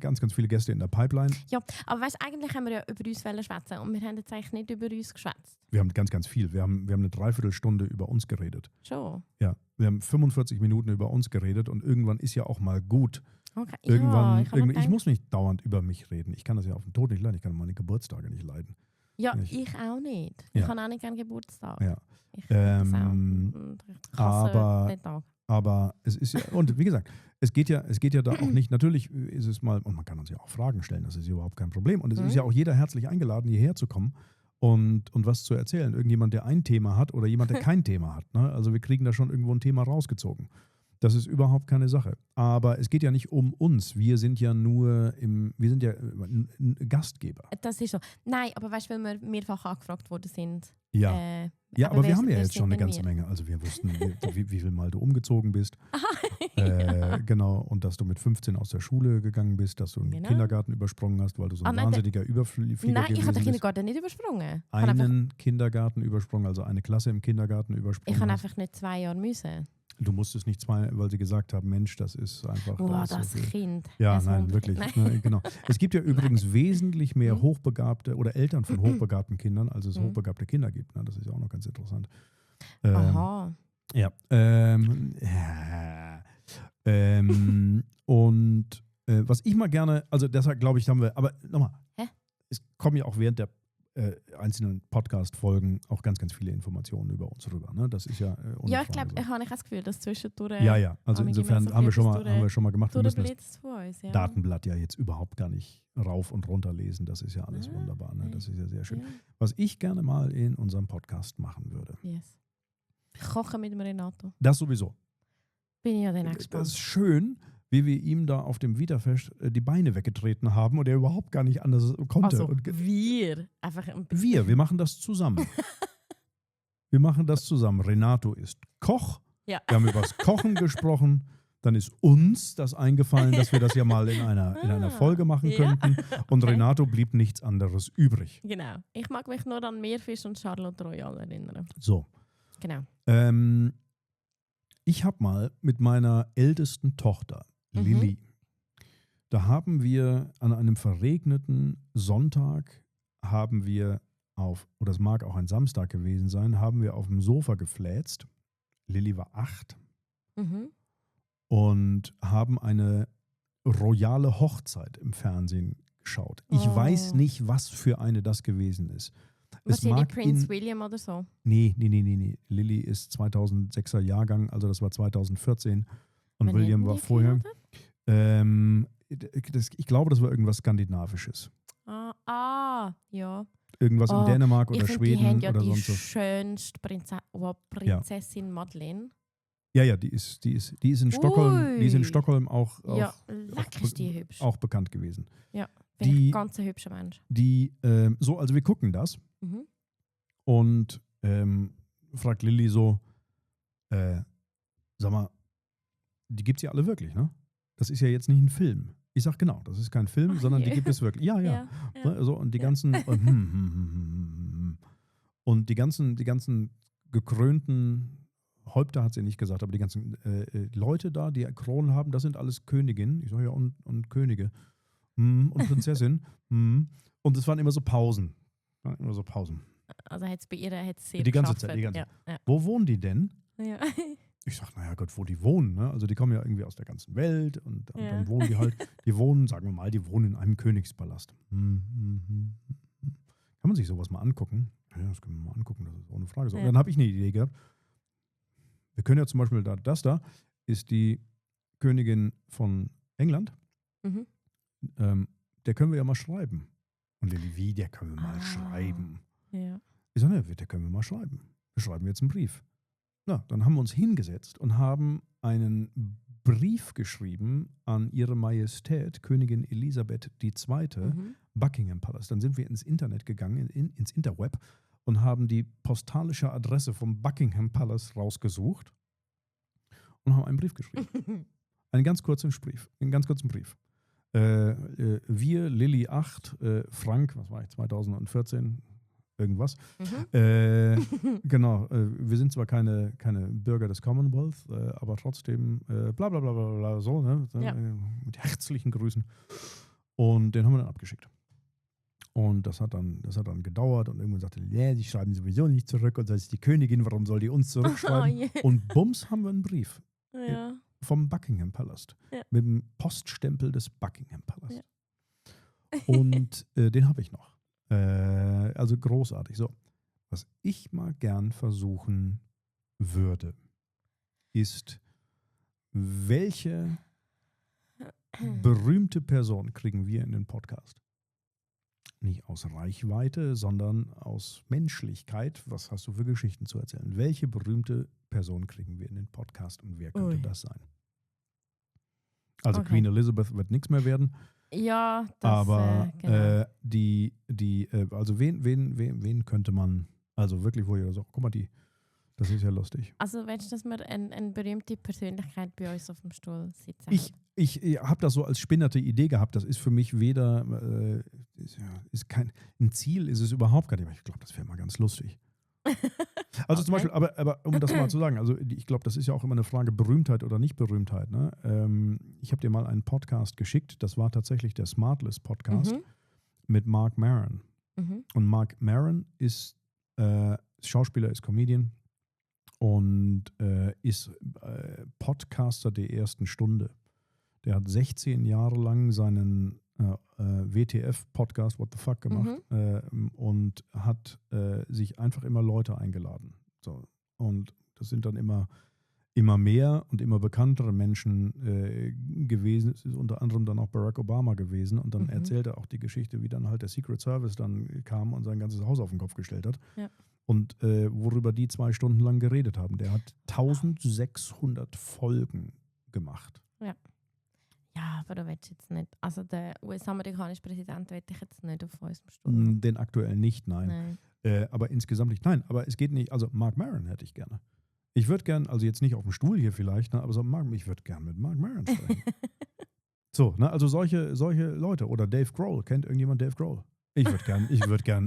ganz, ganz viele Gäste in der Pipeline. Ja, aber weißt, eigentlich haben wir ja über uns schwätzen und wir haben jetzt eigentlich nicht über uns geschwätzt. Wir haben ganz, ganz viel. Wir haben eine Dreiviertelstunde über uns geredet. Schon? Ja, wir haben 45 Minuten über uns geredet und irgendwann ist ja auch mal gut. Okay. Ich muss nicht dauernd über mich reden. Ich kann das ja auf den Tod nicht leiden. Ich kann meine Geburtstage nicht leiden. Ja, ich auch nicht. Ich habe auch nicht gerne Geburtstag. Ja. Ich aber es ist ja, und wie gesagt, es geht ja da auch nicht, natürlich ist es mal, und man kann uns ja auch Fragen stellen, das ist überhaupt kein Problem. Und es ist ja auch jeder herzlich eingeladen, hierher zu kommen und was zu erzählen. Irgendjemand, der ein Thema hat oder jemand, der kein Thema hat. Ne? Also wir kriegen da schon irgendwo ein Thema rausgezogen. Das ist überhaupt keine Sache. Aber es geht ja nicht um uns. Wir sind ja Gastgeber. Das ist so. Nein, aber weißt du, weil wir mehrfach angefragt worden sind. Ja. Aber wir haben ja jetzt schon eine ganze Menge. Also wir wussten, wie viel Mal du umgezogen bist. Genau. Und dass du mit 15 aus der Schule gegangen bist, dass du einen Kindergarten übersprungen hast, weil du so ein wahnsinniger Überflieger gewesen bist. Nein, ich habe den Kindergarten nicht übersprungen. Einen Kindergarten übersprungen, also eine Klasse im Kindergarten übersprungen. Ich habe einfach nicht 2 Jahre müssen. Du musstest nicht 2, weil sie gesagt haben, Mensch, das ist einfach... Boah, das Kind. Ja, nein, wirklich. Ne, genau. Es gibt ja übrigens wesentlich mehr hochbegabte oder Eltern von hochbegabten Kindern, als es hochbegabte Kinder gibt. Ne? Das ist ja auch noch ganz interessant. Aha. Ja. Und was ich mal gerne, also deshalb glaube ich, haben wir, aber nochmal, es kommen ja auch während der einzelnen Podcast-Folgen auch ganz, ganz viele Informationen über uns rüber. Ne? Das ist ja ja, ich glaube, ich habe das Gefühl, dass zwischendurch... Ja, also insofern haben wir schon mal gemacht. Wir müssen das uns, Datenblatt ja jetzt überhaupt gar nicht rauf und runter lesen. Das ist ja alles wunderbar. Ne? Das ist ja sehr schön. Ja. Was ich gerne mal in unserem Podcast machen würde. Yes. Kochen mit dem Renato. Das sowieso. Bin ich ja dann auch gespannt. Das ist schön, wie wir ihm da auf dem Vita-Fest die Beine weggetreten haben und er überhaupt gar nicht anders konnte. Also wir. Wir machen das zusammen. Renato ist Koch. Ja. Wir haben über das Kochen gesprochen. Dann ist uns das eingefallen, dass wir das ja mal in einer Folge machen könnten. Und Renato blieb nichts anderes übrig. Genau. Ich mag mich nur an Meerfisch und Charlotte Royal erinnern. So. Genau. Ich habe mal mit meiner ältesten Tochter, Lilly, da haben wir an einem verregneten Sonntag, oder es mag auch ein Samstag gewesen sein, haben wir auf dem Sofa gefläzt. Lilly war 8 und haben eine royale Hochzeit im Fernsehen geschaut. Ich weiß nicht, was für eine das gewesen ist. Was ist Prince William oder so? Nee. Lilly ist 2006er Jahrgang, also das war 2014 und William war vorher. Ich glaube, das war irgendwas Skandinavisches. Ja. Irgendwas in Dänemark oder Schweden die haben ja oder die sonst so. schönste Prinzessin Madeleine. Ja, die ist in Stockholm, die ist in Stockholm auch ist die hübsch. Auch bekannt gewesen. Ja, ein ganz hübscher Mensch. Also wir gucken das und fragt Lilly so, sag mal, die gibt's ja alle wirklich, ne? Das ist ja jetzt nicht ein Film. Ich sag genau, das ist kein Film, sondern die gibt es wirklich. Ja. So, und die ganzen und die ganzen gekrönten Häupter hat sie nicht gesagt, aber die ganzen Leute da, die Kronen haben, das sind alles Königinnen. Ich sage ja, und Könige. Und Prinzessin. Und es waren immer so Pausen. Also hat es bei ihr sehr die ganze Zeit. Ja. Wo wohnen die denn? Ja. Ich sage, naja Gott, wo die wohnen. Ne? Also die kommen ja irgendwie aus der ganzen Welt und dann wohnen die halt, sagen wir mal, die wohnen in einem Königspalast. Kann man sich sowas mal angucken? Ja, das können wir mal angucken, das ist ohne Frage so. Und dann habe ich eine Idee gehabt. Wir können ja zum Beispiel, das da ist die Königin von England. Der können wir ja mal schreiben. Und Lilly, wie, der können wir mal schreiben? Ja. Ich sage, ne, der können wir mal schreiben. Wir schreiben jetzt einen Brief. Na, dann haben wir uns hingesetzt und haben einen Brief geschrieben an Ihre Majestät, Königin Elisabeth II., Buckingham Palace. Dann sind wir ins Internet gegangen, ins Interweb, und haben die postalische Adresse vom Buckingham Palace rausgesucht und haben einen Brief geschrieben. Einen ganz kurzen Brief. Wir, Lilly 8, Frank, was war ich, 2014, irgendwas. Genau, wir sind zwar keine Bürger des Commonwealth, aber trotzdem bla bla bla bla so, ne? Mit herzlichen Grüßen. Und den haben wir dann abgeschickt. Und das hat dann gedauert und irgendwann sagte, die schreiben sowieso nicht zurück und das ist die Königin, warum soll die uns zurückschreiben? Und bums haben wir einen Brief vom Buckingham Palace mit dem Poststempel des Buckingham Palace. Und den habe ich noch. Also großartig. So, was ich mal gern versuchen würde, ist, welche berühmte Person kriegen wir in den Podcast? Nicht aus Reichweite, sondern aus Menschlichkeit. Was hast du für Geschichten zu erzählen? Welche berühmte Person kriegen wir in den Podcast und wer könnte das sein? Also Queen Elizabeth wird nichts mehr werden. Ja, aber genau. Also wen könnte man, also wirklich, wo ihr sagt, guck mal, das ist ja lustig. Also willst du, dass wir eine berühmte Persönlichkeit bei uns auf dem Stuhl sitzen? Ich habe das so als spinnerte Idee gehabt. Das ist für mich weder, ein Ziel ist es überhaupt gar nicht. Aber ich glaube, das wäre mal ganz lustig. Also zum Beispiel, aber um das mal zu sagen, also ich glaube, das ist ja auch immer eine Frage Berühmtheit oder nicht Berühmtheit. Ne? Ich habe dir mal einen Podcast geschickt, das war tatsächlich der Smartless Podcast mit Mark Maron. Und Mark Maron ist Schauspieler, ist Comedian und ist Podcaster der ersten Stunde. Der hat 16 Jahre lang seinen WTF-Podcast, What the Fuck, gemacht und hat sich einfach immer Leute eingeladen. So. Und das sind dann immer mehr und immer bekanntere Menschen gewesen. Es ist unter anderem dann auch Barack Obama gewesen. Und dann erzählt er auch die Geschichte, wie dann halt der Secret Service dann kam und sein ganzes Haus auf den Kopf gestellt hat. Ja. Und worüber die 2 Stunden lang geredet haben. Der hat 1600 Folgen gemacht. Ja. Ja, aber du willst jetzt nicht, also der US-amerikanische Präsident will ich jetzt nicht auf unserem Stuhl. Den aktuell nicht, nein. Aber insgesamt nicht, nein. Aber es geht nicht, also Mark Maron hätte ich gerne. Ich würde gerne, also jetzt nicht auf dem Stuhl hier vielleicht, ne, aber so, ich würde gerne mit Mark Maron sprechen. So, ne, also solche Leute. Oder Dave Grohl, kennt irgendjemand Dave Grohl? Ich würde gern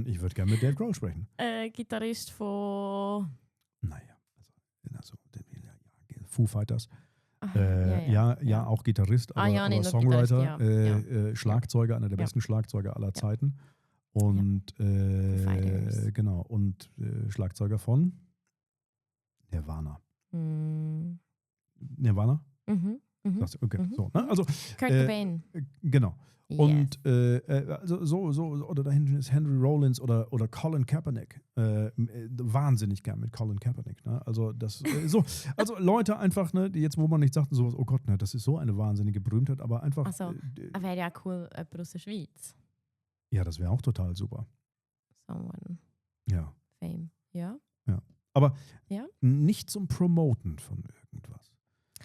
mit Dave Grohl sprechen. Gitarrist von... Naja, also Foo Fighters. Aha, Ja, auch Gitarrist, aber, ja, nee, aber nur Songwriter, Gitarrist, Schlagzeuger, einer der Ja. besten Schlagzeuger aller Zeiten. Und Fighters. genau, und Schlagzeuger von Nirvana. Mhm. Nirvana? Mhm. Mhm. Sagst du? Okay, Mhm. so. Ne? Also, Kurt Cobain. genau. Yes. Und also so, oder da hinten ist Henry Rollins oder Colin Kaepernick. Wahnsinnig gern mit Colin Kaepernick. Ne? Also das also Leute einfach, ne, die jetzt, wo man nicht sagt, sowas, oh Gott, ne, das ist so eine wahnsinnige Berühmtheit, aber einfach. Also, wäre ja cool, jemand aus der Schweiz. Ja, das wäre auch total super. Someone Ja. fame. Ja. Aber Ja. nicht zum Promoten von irgendwas.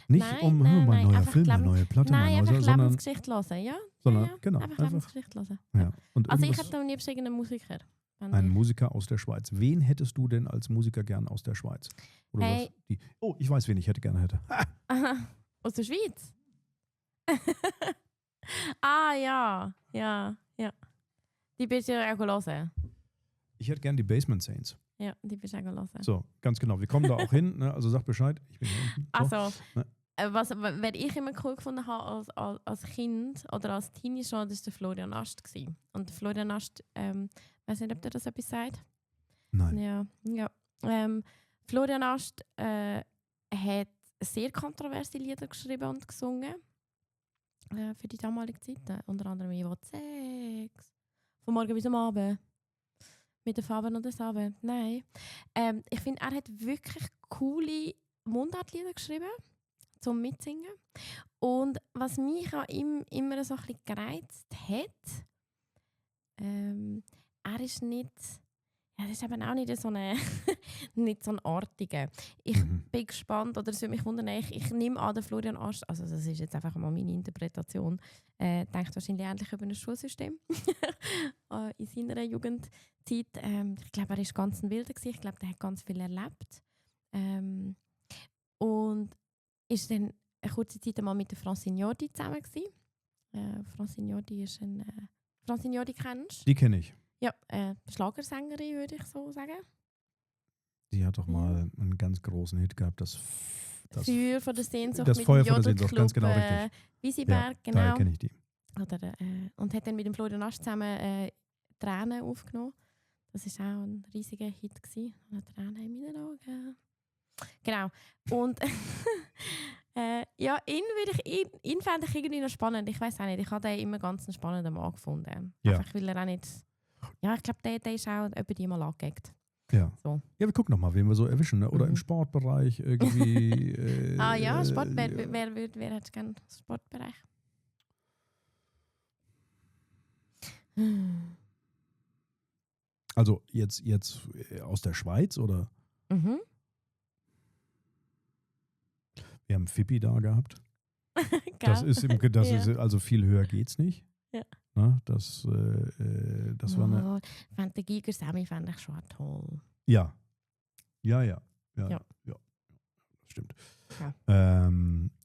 Nicht Nein, mein neuer einfach Film, meine neue Platte, Nein, einfach sondern Lebensgeschichte hören, ja? sondern, ja. genau, Einfach einfach. Lebensgeschichte hören. Ja. Und Also ich irgendwas- hätte am liebsten irgendeinen Musiker. Wenn Ein ich- Musiker aus der Schweiz. Wen hättest du denn als Musiker gern aus der Schweiz? Oder Hey. ich weiß, wen ich gerne hätte. Aha, aus der Schweiz? Ja. Die bist du ja auch hören. Ich hätte gern die Basement Saints. Ja, die bist du auch hören. So, ganz genau. Wir kommen da auch hin. Ne? Also sag Bescheid. Ich bin hier unten. So. Also, Ne? was ich immer cool gefunden habe als Kind oder als Teenie schon, das war der Florian Ast gewesen. Und der Florian Ast, weiß nicht, ob der das etwas sagt. Nein. Ja. Florian Ast hat sehr kontroverse Lieder geschrieben und gesungen für die damalige Zeit. Unter anderem «Ich will Sex», «Von morgen bis am Abend», «Mit den Farben und den Saben». Nein. Ich finde, er hat wirklich coole Mundartlieder geschrieben, zum Mitsingen. Und was mich an ihm immer so ein bisschen gereizt hat, er ist nicht... Ja, das ist eben auch nicht so nicht so ein Artiger. Ich bin gespannt, oder es würde mich wundern, ich nehme an, der Florian Ast, also das ist jetzt einfach mal meine Interpretation, denkt wahrscheinlich ähnlich über ein Schulsystem in seiner Jugendzeit. Ich glaube, er war ganz ein Wilder gewesen. Ich glaube, er hat ganz viel erlebt. Und ist dann eine kurze Zeit einmal mit der Francine Jordi zusammen gewesen. Francine Jordi ist Francine Jordi kennst du? Die kenne ich. Ja, Schlagersängerin, würde ich so sagen. Die hat doch mal einen ganz großen Hit gehabt. Das Feuer von der Sehnsucht das mit Feuer dem von der Sehnsucht, ganz genau, richtig. Wiesenberg, Ja, genau. daher kenne ich die. Oder, und hat dann mit dem Florian Ast zusammen Tränen aufgenommen. Das war auch ein riesiger Hit gewesen. Und Tränen in meinen Augen. Genau. Und ja, ihn fände ich irgendwie noch spannend. Ich weiß auch nicht, ich habe den immer ganz einen spannenden Mann gefunden. Ja. Einfach weil er auch nicht... Ja, ich glaube, der ist auch über die mal angeeckt. Ja. So. Ja, wir gucken nochmal, wen wir so erwischen. Ne? Oder im Sportbereich irgendwie. Sport. Wer hat gerne Sportbereich? Also jetzt aus der Schweiz oder? Mhm. Wir haben Fippi da gehabt. Das ist also viel höher geht's nicht. Ja. Na, das war eine. Ich fand den Giger Sammy fand ich schon toll. Ja. Ja. Das stimmt. Ja.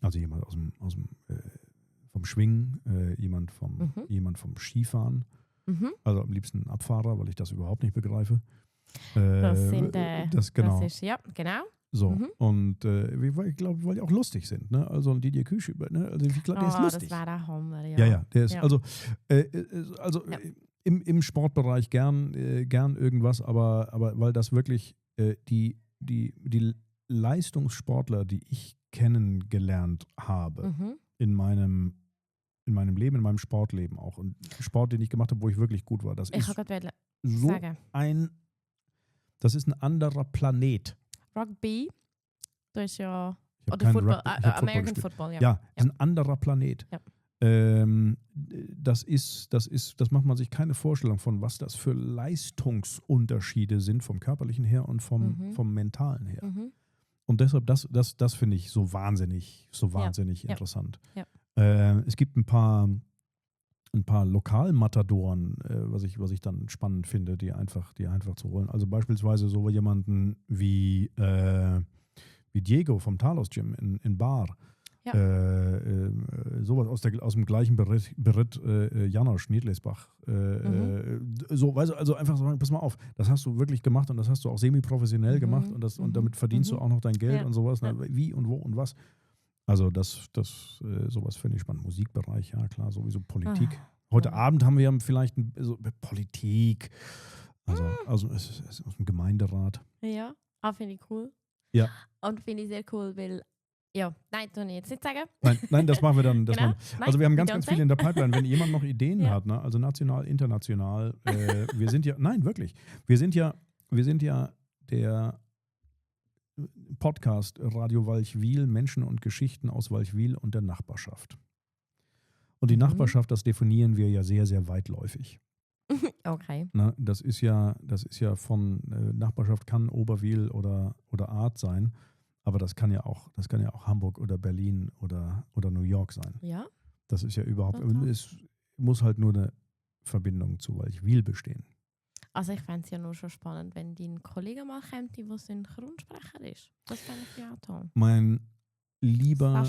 Also jemand vom Schwingen, jemand vom Skifahren. Mhm. Also am liebsten Abfahrer, weil ich das überhaupt nicht begreife. Das sind genau. Das ist, ja, genau. So, Mhm. Und ich glaube, weil die auch lustig sind. Ne? Also ein Didier Küsch, ne? Also ich glaube, der ist lustig. Das war der Hammer, ja. Ja, der ist, Ja. also Ja. im Sportbereich gern irgendwas, aber weil das wirklich die Leistungssportler, die ich kennengelernt habe in meinem Leben, in meinem Sportleben auch. Und Sport, den ich gemacht habe, wo ich wirklich gut war, das Ich ist kann gerade so sagen. Das ist ein anderer Planet. Rugby, das ist ja... Ich hab Oder keinen Football, Rugby- ich hab Football American gespielt. Football, ja. Ja, ist ein anderer Planet. Ja. Das macht man sich keine Vorstellung von, was das für Leistungsunterschiede sind vom körperlichen her und vom mentalen her. Mhm. Und deshalb, das finde ich so wahnsinnig Ja. interessant. Ja. Es gibt ein paar Lokalmatadoren, was ich dann spannend finde, die einfach zu holen. Also beispielsweise so jemanden wie Diego vom Talos Gym in Bar. Ja. Sowas aus dem gleichen Beritt Janosch Niedlesbach. So, weißt du, also einfach sagen, pass mal auf, das hast du wirklich gemacht und das hast du auch semi-professionell gemacht und damit verdienst du auch noch dein Geld und sowas. Ja. Wie und wo und was. Also sowas finde ich spannend. Musikbereich, ja klar, sowieso Politik. Heute Abend haben wir ja vielleicht Politik, also es ist aus dem Gemeinderat. Ja, finde ich cool. Ja. Und finde ich sehr cool, weil, ja, nein, das kann ich jetzt nicht sagen. Nein, das machen wir dann. Genau. Also wir haben ganz, Don't ganz say. viel in der Pipeline. Wenn jemand noch Ideen Ja. hat, ne? Also national, international, wir sind ja, nein, wirklich, wir sind ja der Podcast Radio Walchwil, Menschen und Geschichten aus Walchwil und der Nachbarschaft. Und die Nachbarschaft, das definieren wir ja sehr, sehr weitläufig. Okay. Ne? Das ist ja von Nachbarschaft kann Oberwil oder Art sein, aber das kann ja auch Hamburg oder Berlin oder New York sein. Ja. Das ist ja überhaupt, Total. es muss halt nur eine Verbindung zu Walchwil bestehen. Also ich fände es ja nur schon spannend, wenn dein Kollege mal kommt, der Synchronsprecher ist. Das fände ich ja auch toll. Mein lieber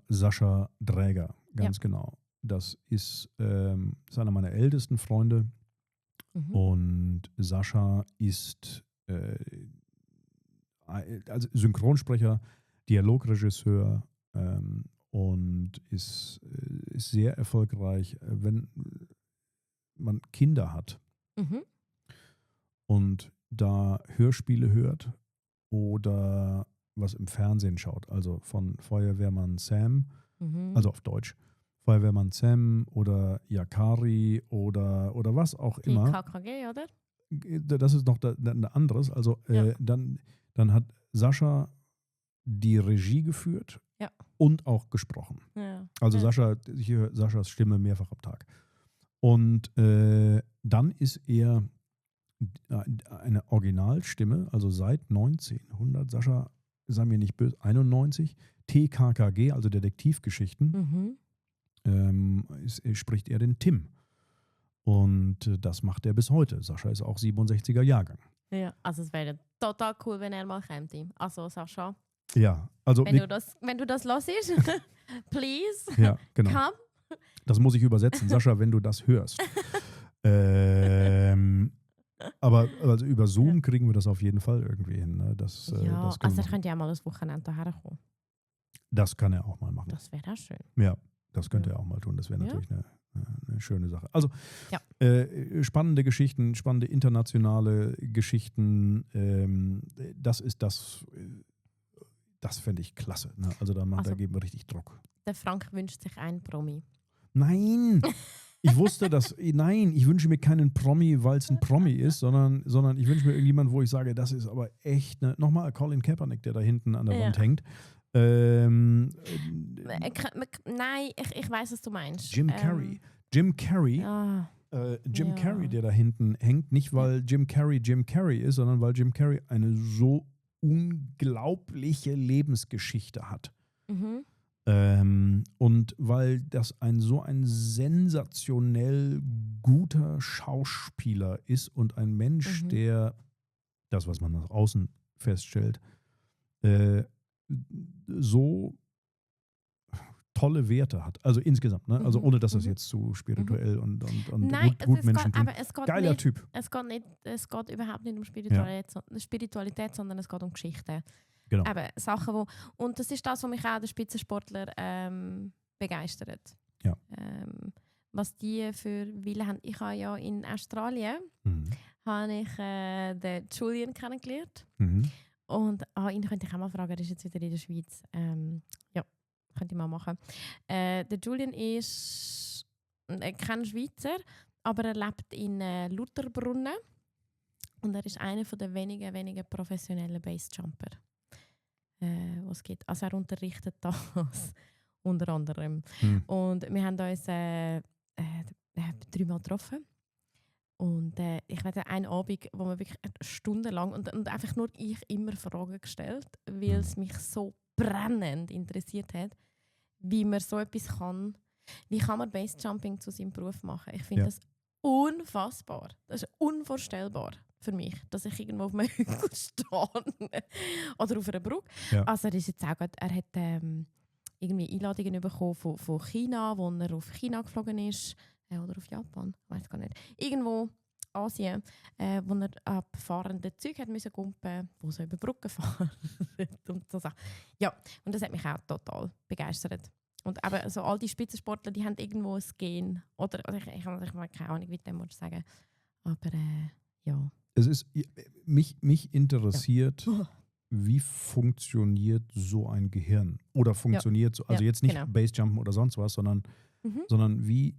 Sascha Dräger, ganz Ja. genau. Das ist einer meiner ältesten Freunde und Sascha ist also Synchronsprecher, Dialogregisseur und ist sehr erfolgreich, wenn man Kinder hat und da Hörspiele hört oder was im Fernsehen schaut, also von Feuerwehrmann Sam, also auf Deutsch, Feuerwehrmann Sam oder Yakari oder was auch Die immer. KKG, oder? Das ist noch ein anderes. Also dann hat Sascha die Regie geführt und auch gesprochen. Ja. Also ich höre Saschas Stimme mehrfach am Tag. Und dann ist er eine Originalstimme, also seit 1900, Sascha, sei mir nicht böse, 91, TKKG, also Detektivgeschichten, spricht er den Tim. Und das macht er bis heute. Sascha ist auch 67er Jahrgang. Ja, also es wäre total cool, wenn er mal käme. Also Sascha, Ja, also wenn du das hörst, please, ja, genau. come. Das muss ich übersetzen. Sascha, wenn du das hörst. Aber also über Zoom kriegen wir das auf jeden Fall irgendwie hin. Ne? Das also er könnte ja mal das Wochenende hierher kommen. Das kann er auch mal machen. Das wäre auch schön. Ja, das könnte er auch mal tun. Das wäre natürlich eine schöne Sache. Also spannende Geschichten, spannende internationale Geschichten. Das fände ich klasse. Ne? Also da geben wir richtig Druck. Der Frank wünscht sich einen Promi. Nein! Ich wusste nein, ich wünsche mir keinen Promi, weil es ein Promi ist, sondern ich wünsche mir irgendjemanden, wo ich sage, das ist aber echt, nochmal Colin Kaepernick, der da hinten an der Wand hängt. Nein, ich weiß, was du meinst. Jim Carrey. Jim Carrey, der da hinten hängt, nicht weil Jim Carrey ist, sondern weil Jim Carrey eine so unglaubliche Lebensgeschichte hat. Und weil das so ein sensationell guter Schauspieler ist und ein Mensch, der das, was man nach außen feststellt, so tolle Werte hat. Also insgesamt, ne? Also ohne, dass das jetzt zu spirituell und Nein, gut Menschen klingt. aber es geht Geiler nicht, Typ. Es geht überhaupt nicht um Spiritualität, sondern es geht um Geschichte. Genau. Eben, Sachen, und das ist das, was mich auch der Spitzensportler begeistert. Ja. Was die für Willen haben. Ich habe ja in Australien habe ich den Julian kennengelernt. Und ihn könnte ich auch mal fragen, er ist jetzt wieder in der Schweiz. Könnte ich mal machen. Der Julian ist kein Schweizer, aber er lebt in Lutherbrunnen. Und er ist einer der wenigen professionellen Basejumper, was es gibt. Also er unterrichtet das unter anderem. Und wir haben uns 3-mal getroffen. Und ich hatte einen Abend, wo wir wirklich stundenlang und einfach nur ich immer Fragen gestellt, weil es mich so brennend interessiert hat, wie man so etwas kann. Wie kann man Basejumping zu seinem Beruf machen? Ich finde das unfassbar. Das ist unvorstellbar für mich, dass ich irgendwo auf einem Hügel stehe oder auf einer Brücke. Ja. Also er ist jetzt auch er hat irgendwie Einladungen bekommen von China, wo er auf China geflogen ist oder auf Japan, ich weiß gar nicht. Irgendwo Asien, wo er ab fahrenden Zügen hat müssen gumpen, wo so über Brücken fahren und so Sachen. Ja, und das hat mich auch total begeistert. Und eben so all die Spitzensportler, die haben irgendwo ein Gen. Oder also ich habe keine Ahnung, wie dem sagen. Aber ja. Es ist, mich interessiert, wie funktioniert so ein Gehirn? Oder funktioniert so, also jetzt nicht Basejumpen oder sonst was, sondern wie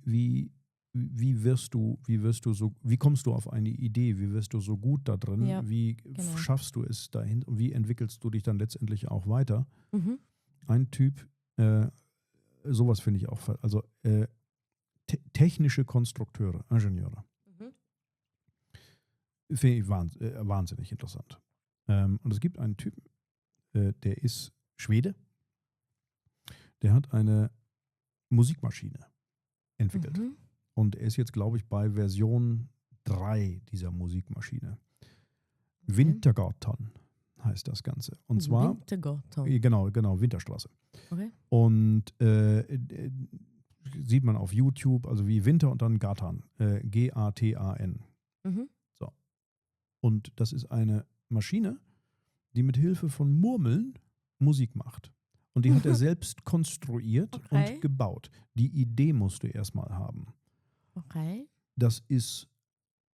kommst du auf eine Idee? Wie wirst du so gut da drin? Ja, wie schaffst du es dahin? Und wie entwickelst du dich dann letztendlich auch weiter? Ein Typ, sowas finde ich auch, also technische Konstrukteure, Ingenieure. Finde ich wahnsinnig interessant. Und es gibt einen Typen, der ist Schwede, der hat eine Musikmaschine entwickelt. Und er ist jetzt, glaube ich, bei Version 3 dieser Musikmaschine. Wintergatan heißt das Ganze. Und zwar Wintergatan. Genau, Winterstraße. Okay. Und sieht man auf YouTube, also wie Winter und dann Gatan. Gatan. So. Und das ist eine Maschine, die mit Hilfe von Murmeln Musik macht. Und die hat er selbst konstruiert und gebaut. Die Idee musst du erstmal haben. Okay. Das ist,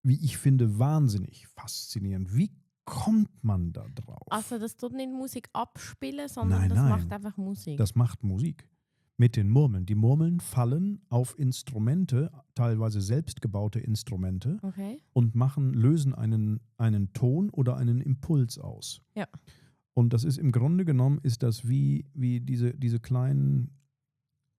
wie ich finde, wahnsinnig faszinierend. Wie kommt man da drauf? Also das tut nicht Musik abspielen, sondern das macht einfach Musik. Das macht Musik. Mit den Murmeln. Die Murmeln fallen auf Instrumente, teilweise selbstgebaute Instrumente, und lösen einen Ton oder einen Impuls aus. Ja. Und das ist im Grunde genommen, ist das wie diese kleinen,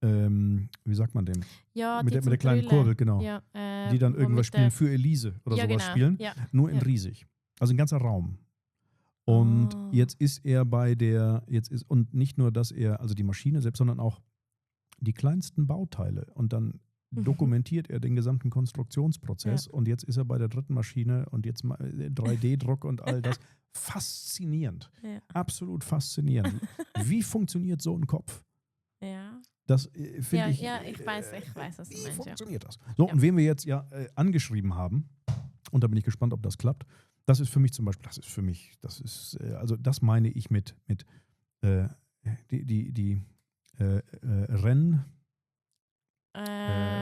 wie sagt man dem? Ja, mit der kleinen Kurbel, genau. Ja, die dann irgendwas spielen für Elise oder sowas spielen. Ja. Nur in riesig. Also ein ganzer Raum. Und jetzt ist er und nicht nur, dass er, also die Maschine selbst, sondern auch die kleinsten Bauteile. Und dann dokumentiert er den gesamten Konstruktionsprozess. Und jetzt ist er bei der dritten Maschine und jetzt mal 3D-Druck und all das. Faszinierend. Ja. Absolut faszinierend. Wie funktioniert so ein Kopf? Ja. Das finde ich. Ja, ich weiß, was du meinst. Wie funktioniert das? So, und wen wir jetzt angeschrieben haben, und da bin ich gespannt, ob das klappt, das ist für mich zum Beispiel, also das meine ich mit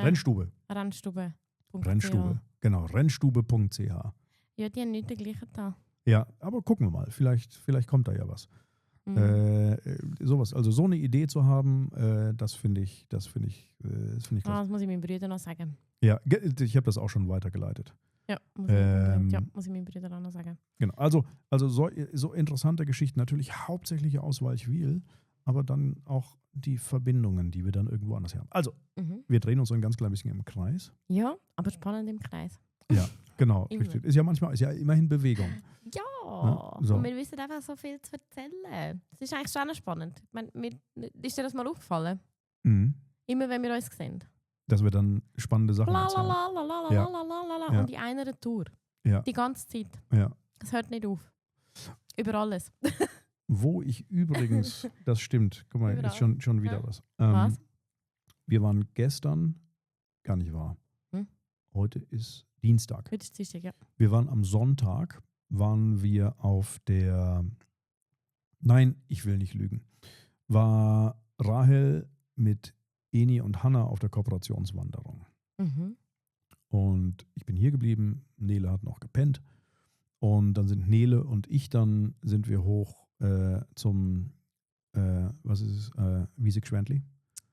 Rennstube. Rennstube, genau, rennstube.ch. Ja, die haben nicht den gleichen da. Ja, aber gucken wir mal, vielleicht kommt da ja was. Sowas, also so eine Idee zu haben, das finde ich klasse. Das muss ich meinen Brüdern noch sagen. Ja, ich habe das auch schon weitergeleitet. Ja, muss ich meinen Brüdern auch noch sagen. Genau, also so interessante Geschichten, natürlich hauptsächlich aus Walchwil, aber dann auch die Verbindungen, die wir dann irgendwo anders haben. Also, wir drehen uns so ein ganz klein bisschen im Kreis. Ja, aber spannend im Kreis. Ja, genau. Richtig. Ist ja immerhin Bewegung. Ja, so. Und wir wissen einfach so viel zu erzählen. Das ist eigentlich schon spannend. Ich meine, ist dir das mal aufgefallen? Immer wenn wir uns sehen. Dass wir dann spannende Sachen erzählen. Ja. Und in einer Tour. Ja. Die ganze Zeit. Ja. Es hört nicht auf. Über alles. Wo ich übrigens, das stimmt, guck mal, ist schon wieder was. Was? Wir waren gestern, gar nicht wahr. Heute ist Dienstag. Heute ist Dienstag, ja. Wir waren am Sonntag, auf der, nein, ich will nicht lügen, war Rahel mit Eni und Hanna auf der Kooperationswanderung. Und ich bin hier geblieben, Nele hat noch gepennt. Und dann sind Nele und ich, sind wir hoch zum, was ist es, Wiese-Gschwendli?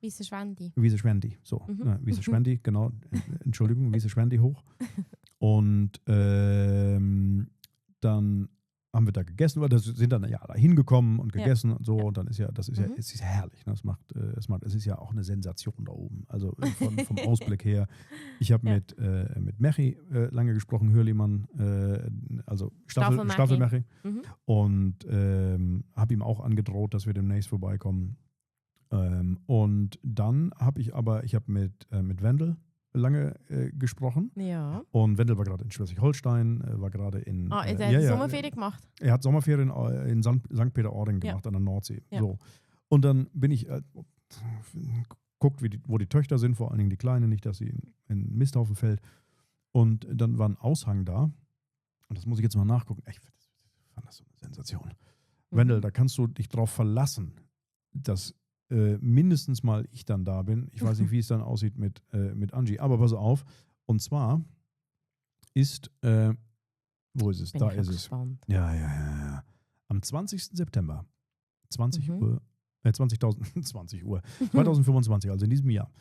Wiese-Schwendi, so. Wiese-Schwendi, genau. Entschuldigung, Wiese-Schwendi hoch. Und dann haben wir da gegessen, weil sind dann da hingekommen und gegessen und so. Und dann es ist herrlich. Ne? Es ist ja auch eine Sensation da oben. Also vom Ausblick her. Ich habe mit Mechi lange gesprochen, Hürlimann, also Staffel-Mechi. Und habe ihm auch angedroht, dass wir demnächst vorbeikommen. Und dann habe ich mit Wendel lange gesprochen. Ja. Und Wendel war gerade in Schleswig-Holstein, war gerade in... Er hat Sommerferien gemacht? Er hat Sommerferien in St. Peter-Ording gemacht, an der Nordsee. Ja. So. Und dann bin ich... guckt, wo die Töchter sind, vor allen Dingen die Kleine, nicht, dass sie in einen Misthaufen fällt. Und dann war ein Aushang da. Und das muss ich jetzt mal nachgucken. Ich fand das so eine Sensation. Wendel, da kannst du dich drauf verlassen, dass mindestens mal ich dann da bin. Ich weiß nicht, wie es dann aussieht mit Angie. Aber pass auf. Und zwar ist, wo ist es? Bin Da ich ist es. gespannt. Ja. Am 20. September, 20 Uhr, 2025, also in diesem Jahr,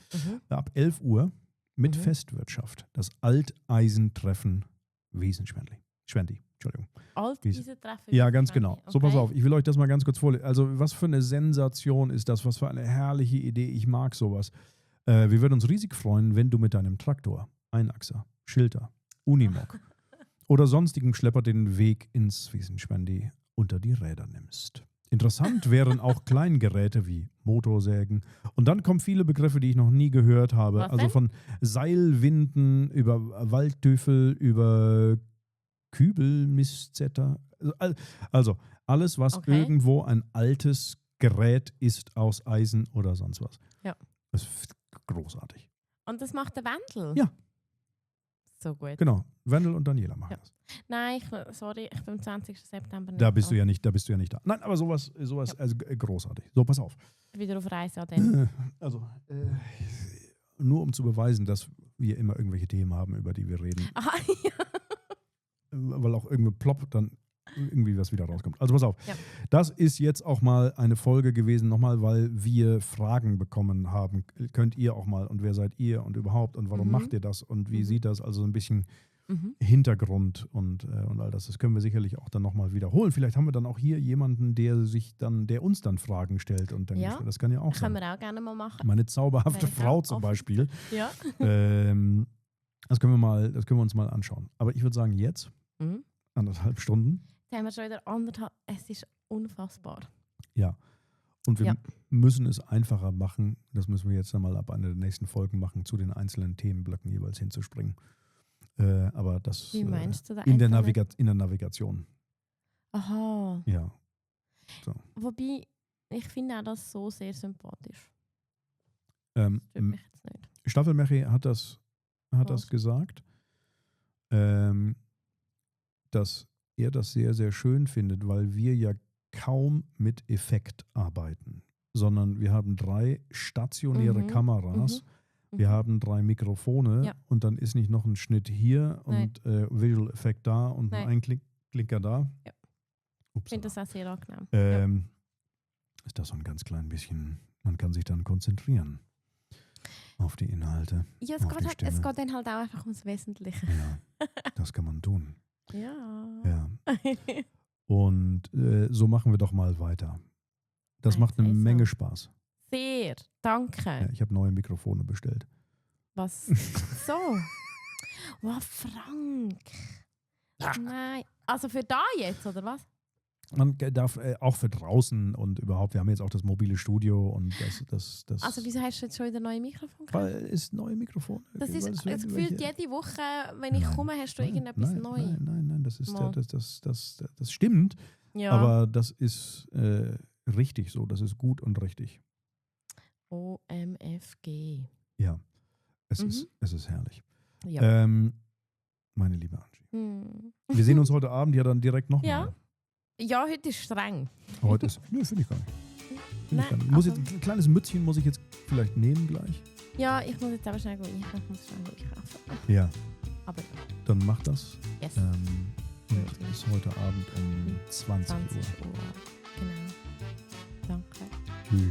ab 11 Uhr mit Festwirtschaft, das Alteisentreffen Wiesenschwendi. Entschuldigung. Alteisentreffen? Ja, ganz genau. Okay. So, pass auf, ich will euch das mal ganz kurz vorlesen. Also, was für eine Sensation ist das, was für eine herrliche Idee, ich mag sowas. Wir würden uns riesig freuen, wenn du mit deinem Traktor, Einachser, Schilter, Unimog oder sonstigem Schlepper den Weg ins Wiesenschwendi unter die Räder nimmst. Interessant wären auch Kleingeräte wie Motorsägen. Und dann kommen viele Begriffe, die ich noch nie gehört habe. Was also denn? von Seilwinden über Waldtüffel, über Kübelmistzetter. Also alles, was irgendwo ein altes Gerät ist aus Eisen oder sonst was. Ja. Das ist großartig. Und das macht der Wendel? Ja. So gut. Genau. Wendel und Daniela machen das. Nein, ich bin am 20. September nicht Da bist du ja nicht da. Nein, aber sowas also, großartig. So, pass auf. Wieder auf Reise an den. Also, nur um zu beweisen, dass wir immer irgendwelche Themen haben, über die wir reden. Aha, ja. Weil auch irgendwie plopp dann irgendwie was wieder rauskommt. Also pass auf. Ja. Das ist jetzt auch mal eine Folge gewesen, nochmal, weil wir Fragen bekommen haben. Könnt ihr auch mal und wer seid ihr und überhaupt und warum macht ihr das und wie sieht das? Also so ein bisschen Hintergrund und all das. Das können wir sicherlich auch dann nochmal wiederholen. Vielleicht haben wir dann auch hier jemanden, der uns dann Fragen stellt und dann das kann ja auch sein. Können wir auch gerne mal machen. Meine zauberhafte Frau zum Beispiel. Ja. Das können wir uns mal anschauen. Aber ich würde sagen, jetzt 1,5 Stunden. Jetzt haben wir schon wieder 1,5. Es ist unfassbar. Ja. Und wir müssen es einfacher machen. Das müssen wir jetzt dann mal ab einer der nächsten Folgen machen, zu den einzelnen Themenblöcken jeweils hinzuspringen. Aber das Wie meinst du da in der Navigation. Aha. Ja. So. Wobei, ich finde auch das so sehr sympathisch. Das stört mich jetzt nicht. Staffelmechi hat das gesagt, dass er das sehr, sehr schön findet, weil wir ja kaum mit Effekt arbeiten, sondern wir haben 3 stationäre Kameras, wir haben 3 Mikrofone und dann ist nicht noch ein Schnitt hier und Visual Effekt da und ein Klinker da. Ja. Ich finde das auch sehr angenehm. Ist das so ein ganz klein bisschen, man kann sich dann konzentrieren auf die Inhalte. Ja, es geht dann halt auch einfach ums Wesentliche. Ja, das kann man tun. Ja. Und so machen wir doch mal weiter. Das macht eine Menge Spaß. Sehr, danke. Ja, ich habe neue Mikrofone bestellt. Was? So? Wow, Frank. Nein. Also für da jetzt, oder was? Man darf auch für draußen und überhaupt, wir haben jetzt auch das mobile Studio und das. Also wieso hast du jetzt schon wieder neue Mikrofone gekauft? Weil es neue Mikrofone. Das ist gefühlt jede Woche, wenn ich komme, hast du irgendetwas Neues. Nein, das ist das stimmt. Ja. Aber das ist richtig so, das ist gut und richtig. OMFG. Ja, es ist herrlich. Ja. Meine liebe Angie. Wir sehen uns heute Abend ja dann direkt nochmal. Ja, heute ist streng. Heute ist. Nö, finde ich gar nicht. Nein, Jetzt, ein kleines Mützchen muss ich jetzt vielleicht nehmen gleich. Ja, ich muss jetzt aber schnell einkaufen. Ja. Aber dann mach das. yes. Und bis heute Abend um 20 Uhr. Genau. Danke. Tschüss.